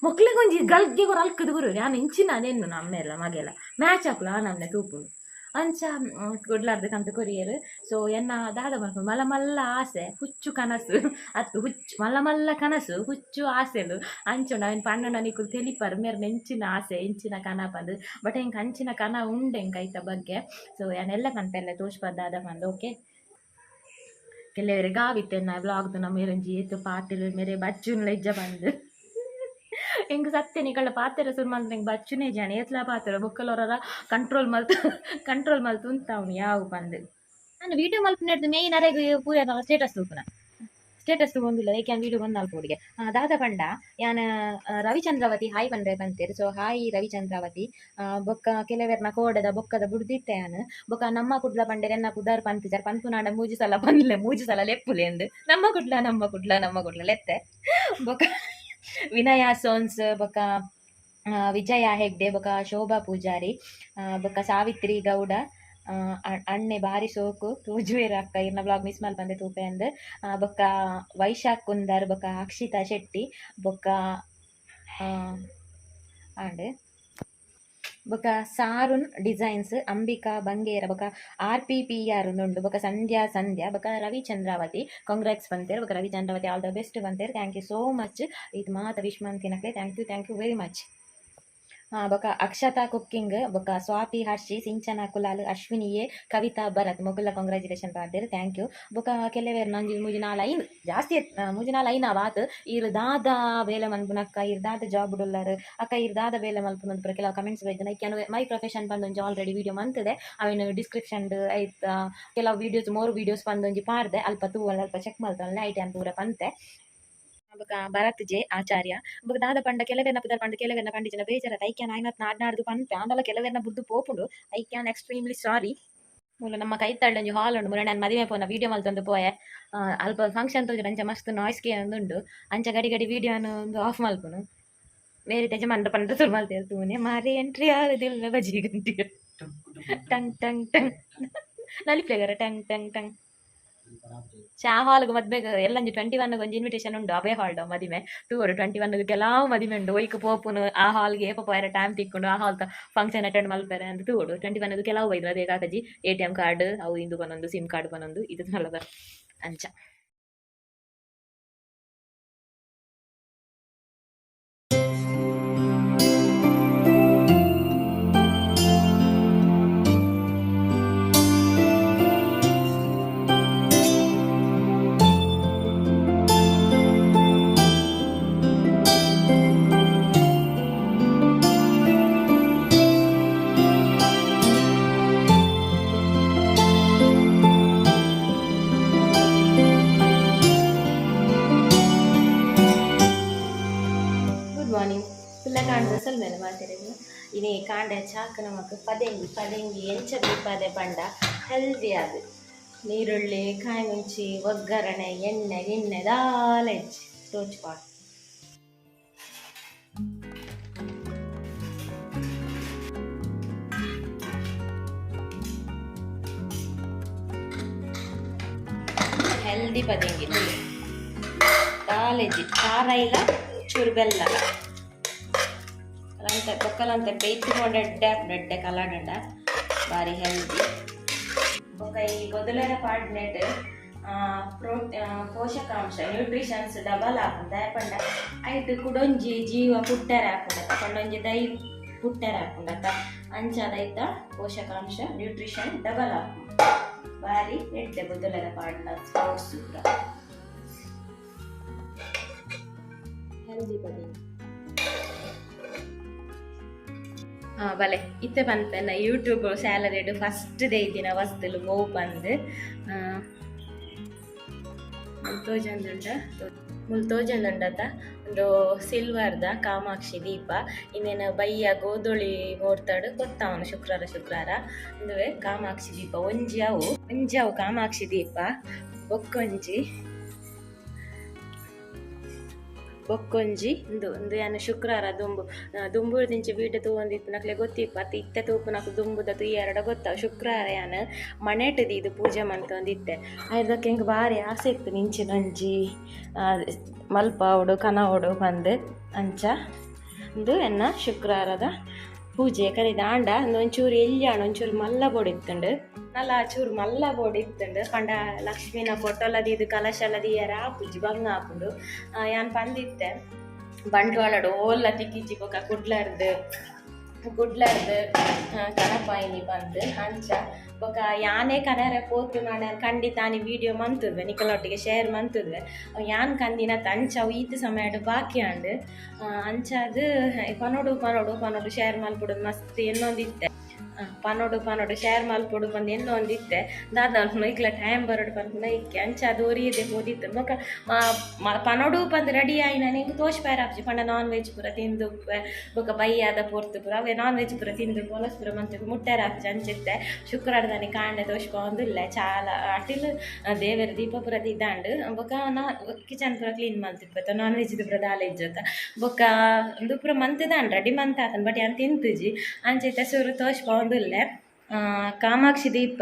ಮೊಕ್ಲೆಗ್ ಒಂಜಿ ಗಲ್ಗೆ ಕೊರ ಅಲ್ಕದ ಗುರು ಯಾನ್ ಇಂಚಿನ ನೆನ್ನು ನಮ್ಮೆಲ್ಲ ಮಗೆಲ್ಲ ಮ್ಯಾಚ್ ಆಪುಲ ನಮ್ನೆ ತೂಪುನು. ಅಂಚ ಕುಡ್ಲಾರ್ದು ಕಂತ ಕೊರಿಯರ್. ಸೊ ಎನ್ನ ದಾದ ಮನ್ಪು ಮಲ್ಲ ಮಲ್ಲ ಆಸೆ, ಹುಚ್ಚು ಕನಸು ಅತ್ತು, ಹುಚ್ಚು ಮಲ್ಲ ಮಲ್ಲ ಕನಸು, ಹುಚ್ಚು ಆಸೆಲು ಅಂಚುಂಡು. ಅವೆನ್ ಪಣ್ಣನ ನಿಕುಲು ತೆಲಿಪರ್ ಮೇರ್ ಎಂಚಿನ ಆಸೆ, ಎಂಚಿನ ಕನ ಪಂದ್. ಬಟ್ ಎಂಕ್ ಅಂಚಿನ ಕನ ಉಂಡು ಎಂಕ್ ಐತ ಬಗ್ಗೆ. ಸೊ ಯಾನೆಲ್ಲ ಪನ್ಪೆಲ್ಲ ತೋಜ್ಪದ್ ದಾದ ಪಂದ್. ಓಕೆ, ಕೆಲವೆರ್ ಗಾವಿತ್ತೆನ್ನ ವ್ಲಾಗ್ ನಮ್ಮ ಮೇರೊಂಜಿ ಏತ್ ಪಾತೆರ್ ಮೇರೆ ಬಚ್ಚುನ್ಲ ಇಜ್ಜ ಪಂದ್. ಎಂಕ್ ಸತ್ಯ ನಿಕಲ್ಡ ಪಾತೆರ ಸುರು ಮಲ್ತ್ ಎಂಕ್ ಬಚ್ಚುನೇ ಜಾನೆ. ಏತ್ಲಾ ಪಾತೆರ ಬೊಕ್ಕಲೊರರ ಕಂಟ್ರೋಲ್ ಮಲ್ತ್ ಕಂಟ್ರೋಲ್ ಮಲ್ತ್ ಉಂತಾವುನು ಯಾವು ಪಂದ್. ನಾನು ವೀಡಿಯೋ ಮಲ್ಪುನೆಡ್ದ್ ಮೇಯ್ನ್ ಅರೆಗ್ ಪೂರ ಸ್ಟೇಟಸ್ ತೂಪುನ. ಸ್ಟೇಟಸ್ ತೂವೊಂದುಲ್ಲ ಏಕೆ ಯಾನ್ ವೀಡಿಯೋ ಬಂದ್ ಅಲ್ಪೋಡಿಗೆ. ದಾದ ಪಂಡ ಯಾನ್ ರವಿಚಂದ್ರವತಿ ಹಾಯ್ ಪಂಡ್ರೆ ಪಂತೆರ್. ಸೊ ಹಾಯ್ ರವಿಚಂದ್ರಾವತಿ. ಬೊಕ್ಕ ಕೆಲವೆರ್ನ ಕೋಡೆದ ಬೊಕ್ಕದ ಬುಡ್ದಿತ್ತೆ ಯಾನ್. ಬೊಕ್ಕ ನಮ್ಮ ಕುಡ್ಲ ಪಂಡೆರ್. ಎನ್ನ ಪುದರ್ ಪಂತಿಜಾರ್. ಪನ್ಪುನಾಂಡ ಮೂಜಿ ಸಲ ಪನ್ಲೆ, ಮೂಜಿ ಸಲ ಲೆಪ್ಪುಲೆ ಅಂದ್. ನಮ್ಮ ಕುಡ್ಲ, ನಮ್ಮ ಕುಡ್ಲ, ನಮ್ಮ ಕುಡ್ಲ ಲೆತ್ತೆ. ಬೊಕ್ಕ ವಿನಯ ಸೋನ್ಸ್, ಬೊಕ್ಕ ವಿಜಯ ಹೆಗ್ಡೆ, ಬೊಕ್ಕ ಶೋಭಾ ಪೂಜಾರಿ, ಬೊಕ್ಕ ಸಾವಿತ್ರಿ ಗೌಡ, ಅಣ್ಣೆ ಬಾರಿ ಸೋಕು ತೋಜುವೆರ್ ಅಕ್ಕ, ಇರ್ನ ವ್ಲಾಗ್ ಮಿಸ್ ಮಲ್ಪಂದೆ ತೂಪೆ ಅಂದ್. ಬೊಕ್ಕ ವೈಶಾಖ್ ಕುಂದರ್, ಬೊಕ್ಕ ಅಕ್ಷಿತಾ ಶೆಟ್ಟಿ, ಬೊಕ್ಕ ಆಂಡ್ ಬೊಕ್ಕ ಸಾರುನ್ ಡಿಸೈನ್ಸ್, ಅಂಬಿಕಾ ಬಂಗೇರ, ಬೊಕ್ಕ ಆರ್ ಪಿ ಪಿ ಆರ್ ಉಂಡು, ಬೊಕ್ಕ ಸಂಧ್ಯಾ ಸಂಧ್ಯಾ, ಬೊಕ್ಕ ರವಿ ಚಂದ್ರಾವತಿ ಕಾಂಗ್ರೆಸ್ ಪಂತೇರ್. ಬೊಕ್ಕ ರವಿ ಚಂದ್ರಾವತಿ ಆಲ್ the best ಪಂತೇರ್. Thank you so much. ಇದು ಮಾತ wish ಮಂತಿನಕ್ಲೆ thank you, thank you very much. ಬೊಕ್ಕ ಅಕ್ಷತಾ ಕುಕ್ಕಿಂಗ್, ಬೊಕ್ಕ ಸ್ವಾತಿ ಹರ್ಷಿ, ಸಿಂಚನ ಕುಲಾಲ್, ಅಶ್ವಿನಿ ಎ, ಕವಿತಾ ಭರತ್ ಮೊಕುಲ್ಲ ಕಾಂಗ್ರ್ಯಾಚುಲೇಷನ್ ಪಾಡ್ದೇರ್. Thank you. ಬೊಕ್ಕ ಕೆಲವೇರ್ ನಂಜಿ ಮೂಜಿ ನಾಲ್ ಐನ್ ಜಾಸ್ತಿ ಮೂಜಿ ನಾಲ್ ಐನ ಬಾತ್ ಈರ್ ದಾದ ಬೇಲೆ ಮನ್ಪುನಕ್ಕ, ಈರ್ ದಾದ ಜಾಬ್ ಉಳ್ಳಾರ್ ಅಕ್ಕ, ಈರ್ ದಾದ ಬೇಲೆ ಮಲ್ಪುನ ಪೂರ ಕೆಲವು ಕಮೆಂಟ್ಸ್ ಬೈದನ. ಐಕ್ ಮೈ ಪ್ರೊಫೆಷನ್ ಪಂದೊಂಜಿ ಆಲ್ರೆಡಿ ವೀಡಿಯೋ ಮಂತದೆ. ಅವೆನ್ ಡಿಸ್ಕ್ರಿಪ್ಷನ್ ಐತ ಕೆಲವು ವೀಡಿಯೋಸ್, ಮೋರ್ ವೀಡಿಯೋಸ್ ಪಂದೊಂಜಿ ಪಾಡ್ದೆ. ಅಲ್ಪ ತೂವಲ್ಲ, ಅಲ್ಪ ಚೆಕ್ ಮಲ್ತೊನ್ಲೆ. ಐಟ್ ಯಾನ್ ಪೂರ ಪಂತೆ. ಬೊಕ್ಕ ಭರತ್ ಜೆ ಆಚಾರ್ಯ. ಬೊಕ್ಕ ದಾದ ಪಂಡ ಕೆಲವೆರ್ನ ಪುದರ್ ಪಂಡ ಕೆಲವೆರ್ನ ಪಂಡಿಜನ ಬೇಜಾರ. ಐಕ್ಯಾನ್ ಆಯ್ನತ್ ನಾಡ್ ನಾಡ್ದು ಪನ್ಪೆ. ಆಂಡಲ ಕೆಲವೆರ್ನ ಬುಡ್ದು ಪೋಪುಂಡು. I can extremely ಸಾರಿ. ಮೂಲು ನಮ್ಮ ಕೈತಲ್ಡ್ ಒಂಜಿ ಹಾಲ್ ಉಂಡು. ಮುರ ನಾನು ಮದಿಮೆ ಪೋನ ವೀಡಿಯೋ ಮಲ್ತೊಂದು ಪೋಯೆ. ಅಲ್ಪ ಫಂಕ್ಷನ್ ತೋಜುಂಡು. ಅಂಚ ಮಸ್ತ್ ನಾಯ್ಸ್ ಉಂಡು. ಅಂಚ ಗಡಿ ಗಡಿ ವೀಡಿಯೋನು ಒಂದು ಆಫ್ ಮಲ್ಪುನು. ಬೇರೆ ಯಜಮಾನ್ರ ಪಂಡ ಸುರು ಮಲ್ತೇವೆ. ತೂನೆ ಮಾರಿ ಎಂಟ್ರಿ ಆರು ದಿಲ್ ಮೇ ಬಜಿ ಗಂಟಿ ಟಂಗ್ ಟಂಗ್ ಟಂಗ್ ನಲಿಪ್ಲೆಗರ ಟಂಗ್ ಟಂಗ್ ಟಂಗ್. ಚಾ ಹಾಲ್ಗ್ ಮದ್ಮೆಗ್ ಎಲ್ಲಂಜಿ 21 ಒಂಜಿ ಇನ್ವಿಟೇಷನ್ ಉಂಡು. ಅವೇ ಹಾಲ್ಡ್ ಮದಿಮೆ ತೂವೊಡು. 21 ಕೆಲವು ಮದಿಮೆ ಉಂಡು. ಒಯ್ಕ್ ಪೋಪುನು, ಆ ಹಾಲ್ಗೆ ಏಪ ಪೋಯರೆ ಟೈಮ್ ತಿಕ್ಕುಂಡು, ಆ ಹಾಲ್ ಫಂಕ್ಷನ್ ಅಟೆಂಡ್ ಮಲ್ಪೆರೆ ಅಂತ ತೂವೊಡು. 21 ಕೆಲವು ಬೈದ್ರು. ಅದೇ ಕಾಕಜಿ ಎಟಿಎಂ ಕಾರ್ಡ್ ಅವು ಇಂದು ಪನೊಂದು, ಸಿಮ್ ಕಾರ್ಡ್ ಪನೊಂದು ಇದು ನಲ್ಲದ ಅಂಚ. ಕಾಂಡೆ ಚಾಕ್ ನಮಕ್ ಪದೆಂಗಿ ಪದೆಂಗಿ ಎಂಚ ಬೀಪಾದೆ ಪಂಡ ಹೆಲ್ದಿ ಅದು. ನೀರುಳ್ಳಿ, ಕಾಯಿ ಮುಂಚಿ, ಒಗ್ಗರಣೆ, ಎಣ್ಣೆ ಗಿಣ್ಣೆ ದಾಲ ಇಜ್ಜಿ ತೋಚ್ಪಾ. ಹೆಲ್ದಿ ಪದೆಂಗಿ ದಾಲ ಇಜ್ಜಿ, ಖಾರ ಇಲ್ಲ, ಚೂರು ಬೆಲ್ಲ ಅಂತೆ ಬೊಕ್ಕಲಂತೆ ಬೇಯ್ತುಕೊಂಡು ಎಡ್ಡೆ ಎಡ್ಡೆ ಕಲಾಡಂಡ ಬಾರಿ ಹೆಲ್ದಿ. ಬೊಕ್ಕ ಈ ಬೊದಲರ ಪಾಡ್ನೆಟ್ ಪ್ರೋ ಪೋಷಕಾಂಶ ನ್ಯೂಟ್ರಿಷನ್ಸ್ ಡಬಲ್ ಆಪುಂಡು. ದಾಯೆ ಪಂಡ ಐಟ್ ಕುಡೊಂಜಿ ಜೀವ ಪುಟ್ಟರೆ ಆಪುಂಡತ್ತ, ಪಂಡೊಂಜಿ ದೈ ಪುಟ್ಟರೆ ಆಪುಂಡತ್ತ. ಅಂಚಾದ್ ಐತ ಪೋಷಕಾಂಶ ನ್ಯೂಟ್ರಿಷನ್ ಡಬಲ್ ಆಪುಂಡು. ಬಾರಿ ಎಡ್ಡೆ ಬೊದಲರ ಪಾಡ್ನ ಸ್ಪೋರ್ಟ್ಸ್ ಪೂರ ಹೆಲ್ದಿ ಪದೆಂಗಿ. ಬಲೆ ಇತ್ತೆ ಪನ್ಪೆನ ಯೂಟ್ಯೂಬ್ ಸ್ಯಾಲರಿಡ್ ಫಸ್ಟ್ ದಿನ ವಸ್ತುಲು ಒವು ಪಂದ್ ಮುಲ್ತೋಜಂದುಂಡ ಮುಲ್ತೋಜಂದುಂಡತ. ಒಂದು ಸಿಲ್ವರ್ದ ಕಾಮಾಕ್ಷಿ ದೀಪ. ಇನ್ನೇನು ಬಯ್ಯ ಗೋಧೂಳಿ ಮುಹೂರ್ತಡ್ ಕೊತ್ತಾವನು ಶುಕ್ರಾರ ಶುಕ್ರಾರ. ಉಂದುವೆ ಕಾಮಾಕ್ಷಿ ದೀಪ ಒಂಜಿ ಅವು ಒಂಜಿ ಅವು ಕಾಮಾಕ್ಷಿ ದೀಪ. ಬೊಕ್ಕೊಂಜಿ ಬೊಕ್ಕೊಂಜಿ ಉಂದು ಉಂದು ಯಾನ್ ಶುಕ್ರಾರ ದುಂಬು ದುಂಬುರ್ದಿಂಚಿ ವೀಡಿಯೋ ತೂವೊಂದಿತ್ತಿನಕ್ಲೆ ಗೊತ್ತಿಪ್ಪ ಅತ್ತ. ಇತ್ತೆ ತೂಪುನಕ್ಲು ದುಂಬುದ ತೂಯೆರಡ ಗೊತ್ತಾವು. ಶುಕ್ರಾರ ಯಾನ್ ಮನೆಟ್ ದೀದ್ ಪೂಜೆ ಮಲ್ತೊಂದಿತ್ತೆ. ಐರ್ದಕ್ಕೆ ಎಂಕ್ ಬಾರಿ ಆಸೆ ಇತ್ತು ಇಂಚಿನೊಂಜಿ ಮಲ್ಪಾವೊಡು ಕನವೊಡು ಪಂದ್. ಅಂಚ ಉಂದು ಎನ್ನ ಶುಕ್ರಾರದ ಪೂಜೆ ಕರಿದ. ಆಂಡ ಉಂದು ಒಂಚೂರು ಎಲ್ಯ ಆಂಡ್, ಒಂಚೂರು ಮಲ್ಲ ಬೋಡಿತ್ತುಂಡು, ನಲ ಚೂರು ಮಲ್ಲ ಬೋಡಿತ್ತುಂಡು. ಪಂಡ ಲಕ್ಷ್ಮೀನ ಫೋಟೋಲ ದೀದ್ ಕಲಶಲ ದೀಯರ ಆಪುಜಿ, ಬಂಗ ಆಪುಂಡು. ಯಾನ್ ಪಂದಿತ್ತೆ ಬಂಟ್ವಾಳಡ್ ಓಲ್ಲ ತಿಕ್ಕಿಜ್ಜಿ ಬೊಕ ಕುಡ್ಲರ್ದ್ ಕುಡ್ಲರ್ದ್ ಕನಪಾಯಿನಿ ಪಂದ್. ಅಂಚ ಬೊಕ ಯಾನೇ ಕನರೆ ಪೋತು ನಾನ್ ಖಂಡಿತ ಆನಿ ವೀಡಿಯೋ ಮಂತುದ್ವೆ, ನಿಕಲೊಟ್ಟಿಗೆ ಶೇರ್ ಮಂತುದ್ವೆ. ಅವು ಯಾನ್ ಕಂದಿನ ಅಂಚ ಅವು ಈತ್ ಸಮಯಡ್ ಬಾಕಿ ಆಂಡ್. ಅಂಚಾದ್ ಪನೊಡು ಪನೊಡು ಪನೊಡು ಶೇರ್ ಮಲ್ಪೊಡು ಮಸ್ತ್ ಎನ್ನೊಂದಿತ್ತೆ. ಪನೊಡು ಪನೊಡು ಶೇರ್ ಮಲ್ಪೊಡು ಪಂದ್ ಎನ್ನೊಂದಿತ್ತೆ. ದಾದ ಇಕ್ಲ ಟೈಮ್ ಬರೊಡು ಪನ್ಪುನ ಇಕ್ಕೆ ಅಂಚಾದ್ ಒರಿಯದೆ ಪೋದಿತ್ತು. ಬೊಕ ಪನೊಡು ಪಂದ್ ರೆಡಿ ಆಯಿನ ಎಂಕ್ ತೋಜ್ಪಾಯೆರೆ ಆಪುಜಿ. ಪಂಡ ನಾನ್ ವೆಜ್ ಪೂರ ತಿಂದು ಬೊಕ ಬಯ್ಯಾದ ಪೊರ್ತು ಪೂರ ಅವೇ ನಾನ್ ವೆಜ್ ಪೂರ ತಿಂದು ಪೊಲಸ್ ಪೂರ ಮಂತ್ ಮುಟ್ಟೆರೆ ಆಪುಜಿ. ಅಂಚಿತ್ತೆ ಶುಕ್ರಾರದಾನಿ ಕಾಂಡೆ ತೋಜ್ಪಾವೊಂದುಲ್ಲೆ. ಚಾಲ ಅಟಿಲ್ ದೇವೆರ್ ದೀಪ ಪೂರ ದೀದಾಂಡ್. ಬೊಕ ನಾ ಕಿಚನ್ ಪೂರ ಕ್ಲೀನ್ ಮಲ್ತಿಪ್ಪೆತ, ನಾನ್ ವೆಜ್ ಪೂರ ದಾಲ ಇಜ್ಜತ್ತ. ಬೊಕ ಉಂದು ಪೂರ ಮಂತ್ದಾಂಡ್ ರೆಡಿ ಮಂತ್ ಆತುಂಡು, ಬಟ್ ಯಾನ್ ತಿಂತುಜಿ. ಅಂಚೈತೆ ಸುರು ತೋಜ್ಪಾವೊಂದುಲ್ಲೆ. ಕಾಮಾಕ್ಷಿ ದೀಪ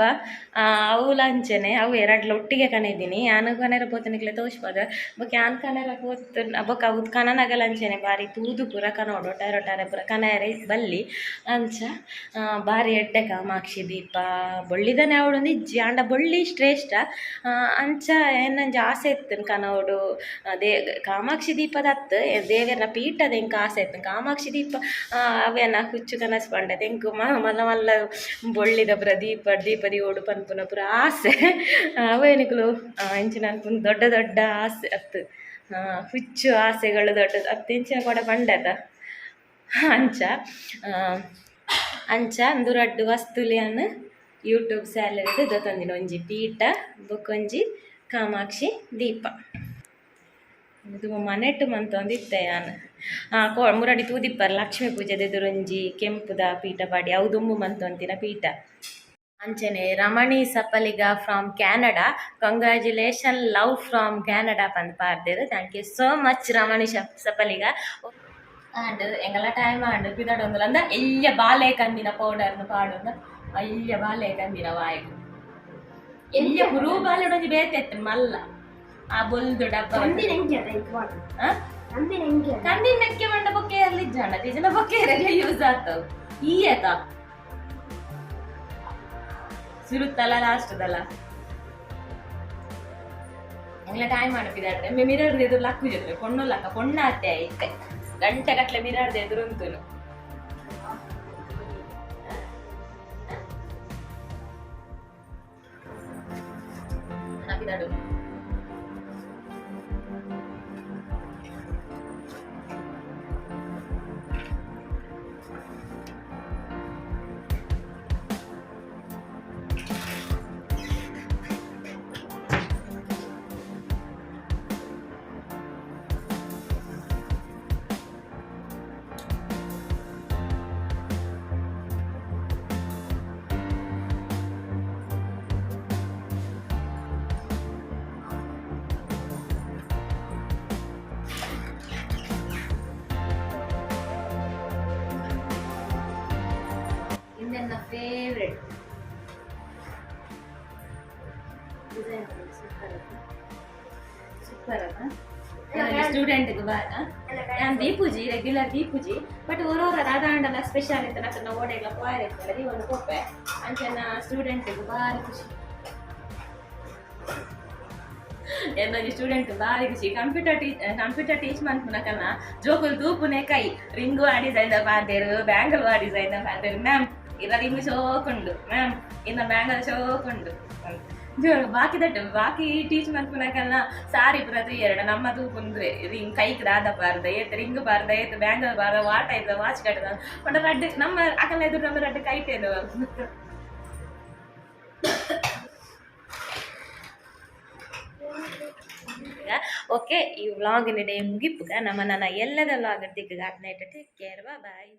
ಅವುಲ ಅಂಚನೆ ಅವು ಎರಡ್ಲ ಒಟ್ಟಿಗೆ ಕನೈದಿನಿ. ಯಾನ್ ಕನೆರ ಪೋತುನಿಕ್ಲೆ ತೋಜ್ಪಾದ. ಬೊಕ ಯಾನ್ ಕನೆರ ಪೋತು ಬೊಕ ಅವು ಕನನಗಲ ಅಂಚನೆ ಬಾರಿ ತೂದು ಪೂರ ಕನೋಡು ಒಟ್ಟಾರೆ ಒಟ್ಟಾರೆ ಪೂರ ಕನಯೆರೆ ಬಲ್ಲಿ. ಅಂಚ ಬಾರಿ ಎಡ್ಡೆ ಕಾಮಾಕ್ಷಿ ದೀಪ. ಬೊಳ್ಳಿದನೆ ಆವೊಡೊಂದು ಇಜ್ಜಿ, ಆಂಡ ಬೊಳ್ಳಿ ಶ್ರೇಷ್ಠ. ಅಂಚ ಎನ್ನೊಂಜಿ ಆಸೆ ಇತ್ತುಂಡು ಕನೋಡು ಕಾಮಾಕ್ಷಿ ದೀಪದ ಅತ್ತ್ ದೇವೆರ್ನ ಪೀಠದ ಎಂಕ್ ಆಸೆ ಇತ್ತುಂಡು. ಕಾಮಾಕ್ಷಿ ದೀಪ ಅವೇನ ಹುಚ್ಚು ಕನಸು ಪಂಡತೆ ಎಂಕ್ ಮಲ್ಲ ಮಲ್ಲ ಬೊಳ್ಳಿದ ಪೂರ ದೀಪ ದೀಪ ದೀವೊಡು ಪನ್ಪುನ ಪೂರ ಆಸೆ. ಅವೇ ನಿಕುಲು ಇಂಚಿನ ಅನ್ಪುನ ದೊಡ್ಡ ದೊಡ್ಡ ಆಸೆ ಅತ್ತ್, ಹುಚ್ಚು ಆಸೆಗಳು ದೊಡ್ಡ ಅತ್ತ್ ಇಂಚಿನ ಕೂಡ ಪಂಡತ. ಅಂಚ ಅಂಚ ಉಂದು ರಡ್ಡ್ ವಸ್ತುಲೆನ್ ಯೂಟ್ಯೂಬ್ ಸ್ಯಾಲರಿಡ್ ದೆತೊಂದಿನ, ಒಂಜಿ ಪೀಠ ಬೊಕೊಂಜಿ ಕಾಮಾಕ್ಷಿ ದೀಪ. ಇದು ಮನೆಟ್ ಮಂತೊಂದಿತ್ತೆ ಯಾನ್. ಮುರಡಿ ತೂದಿಪ್ಪರ್ ಲಕ್ಷ್ಮೀ ಪೂಜೆದ ಎದುರೊಂಜಿ ಕೆಂಪುದ ಪೀಠ ಪಾಡಿ ಅವು ದುಂಬು ಮಂತೊಂತಿನ ಪೀಠ. ಅಂಚನೆ Ramani Sapaliga from Canada, congratulation love from Canada ಪಂದ್ ಪಾಡ್ದೆರ್. Thank you so much Ramani Sapaliga. And ಎಂಗಲ ಟೈಮ್ ಆಂಡ್ ಪಿದಡೊಂದುಲ ಅಂದ ಎಲ್ಯ ಬಾಲೆ ಕಂದಿನ ಪೌಡರ್ನ್ ಪಾಡೊಂದು ಎಲ್ಯ ಬಾಲೆ ಕಂದಿನ ವಾಯಿಗ್ ಎಲ್ಯ ಪುರು ಬಾಲೆಡೊಂಜಿ ಬೇತೆ ಇತ್ತು ಮಲ್ಲ ಆ ಬೊಲ್ದು ಡಬ್ಬ. ಕಂದಿನ ನೆಕ್ಕೆ ಮಂಡ ಬೊಕ್ಕೆ ಇರ್ಲಿ ಇಜ್ಜಾಂಡ ತಿಜನ ಬೊಕ್ಕೆ ಇರಲಿ ಯೂಸ್ ಆತವು. ಈ ಆತ ಸುರುತ್ತಲ್ಲ ಲಾಸ್ಟ್ ದಲ್ಲ ಎಂಗ್ಲ ಟೈಮ್ ಅನ್ಪಿದಾಡ್ರೆ ಮೆ ಮಿರರ್ ಎದುರು ಲಕ್ಕು ಜೊತೆ ಪೊಣ್ಣು ಲಕ್ಕ ಪೊಣ್ಣು ಆತೆ ಇತ್ತೆ ಗಂಟೆ ಗಟ್ಲೆ ಮಿರರ್ ಎದುರು ಉಂತುನು. ಹಾಕಿದಾಡು ಡಿಸೈನ್ ಸೂಪರ್. ಸೂಪರ್ ಅಲ್ಲ? ಸ್ಟೂಡೆಂಟ್ ನಾನು ದೀಪುಜಿ, ರೆಗ್ಯುಲರ್ ದೀಪುಜಿ. ಬಟ್ ಓರೋರ ದಾದಾಂಡಲ ಸ್ಪೆಷಲ್ ಇತ್ತು, ನಾವು ಓಡೆಗ್ಲ ಪೋಯರ್ ಇತ್ತಲ್ಲ, ದೀವೊಂದು ಪೋಪೆ. ಅಂಚನ ಸ್ಟೂಡೆಂಟ್ಗೆ ಭಾರಿ ಖುಷಿ. ಎಂದೊಂಜಿ ಸ್ಟೂಡೆಂಟ್ ಭಾರಿ ಖುಷಿ. ಕಂಪ್ಯೂಟರ್ ಟೀಚ್ ಮನ್ಪುನಕಲ್ನ ಜೋಕುಲು ತೂಪುನೆ ಕೈ ರಿಂಗು ಆ ಡಿಸೈನ್ ಪಾಡ್ದೇರು, ಬ್ಯಾಂಗಲ್ ಆ ಡಿಸೈನ್ ಪಾಡ್ದೇರು. ಮ್ಯಾಮ್, ಇಲ್ಲ ರಿಂಗು ಶೋಕುಂಡು ಮ್ಯಾಮ್, ಇನ್ನ ಬ್ಯಾಂಗಲ್ ಶೋಕುಂಡು. ಬಾಕಿ that ಬಾಕಿ ಟೀಚ್ ಮನ್ಪುನಕಲ್ನ ಸಾರಿ ಪೂರ ತೂಯೆರಡ ನಮ್ಮ ತೂಪುಂದ್ರೆ ರಿಂಗ್ ಕೈಕ್ ದಾದ ಪಾರ್ದ, ಏತ್ ರಿಂಗ್ ಪಾರ್ದ, ಏತ್ ಬ್ಯಾಂಗಲ್ ಪಾರ್ದ, what ಆಯ್ತ ವಾಚ್ ಕಟ್ಟದ ಪಂಡ ರಡ್ಡ್ ನಮ್ಮ ಅಕಲ್ನ ಎದುರು ನಮ್ಮ ರಡ್ಡ್ ಕೈಟೇನು. ಓಕೆ, ಈ ವ್ಲಾಗ್ ಡೇ ಮುಗಿಪುಗ. ನಮ್ಮ ನನ್ನ ಎಲ್ಲದ vlog ದಿಕ್ಕ. Night, take care, bye.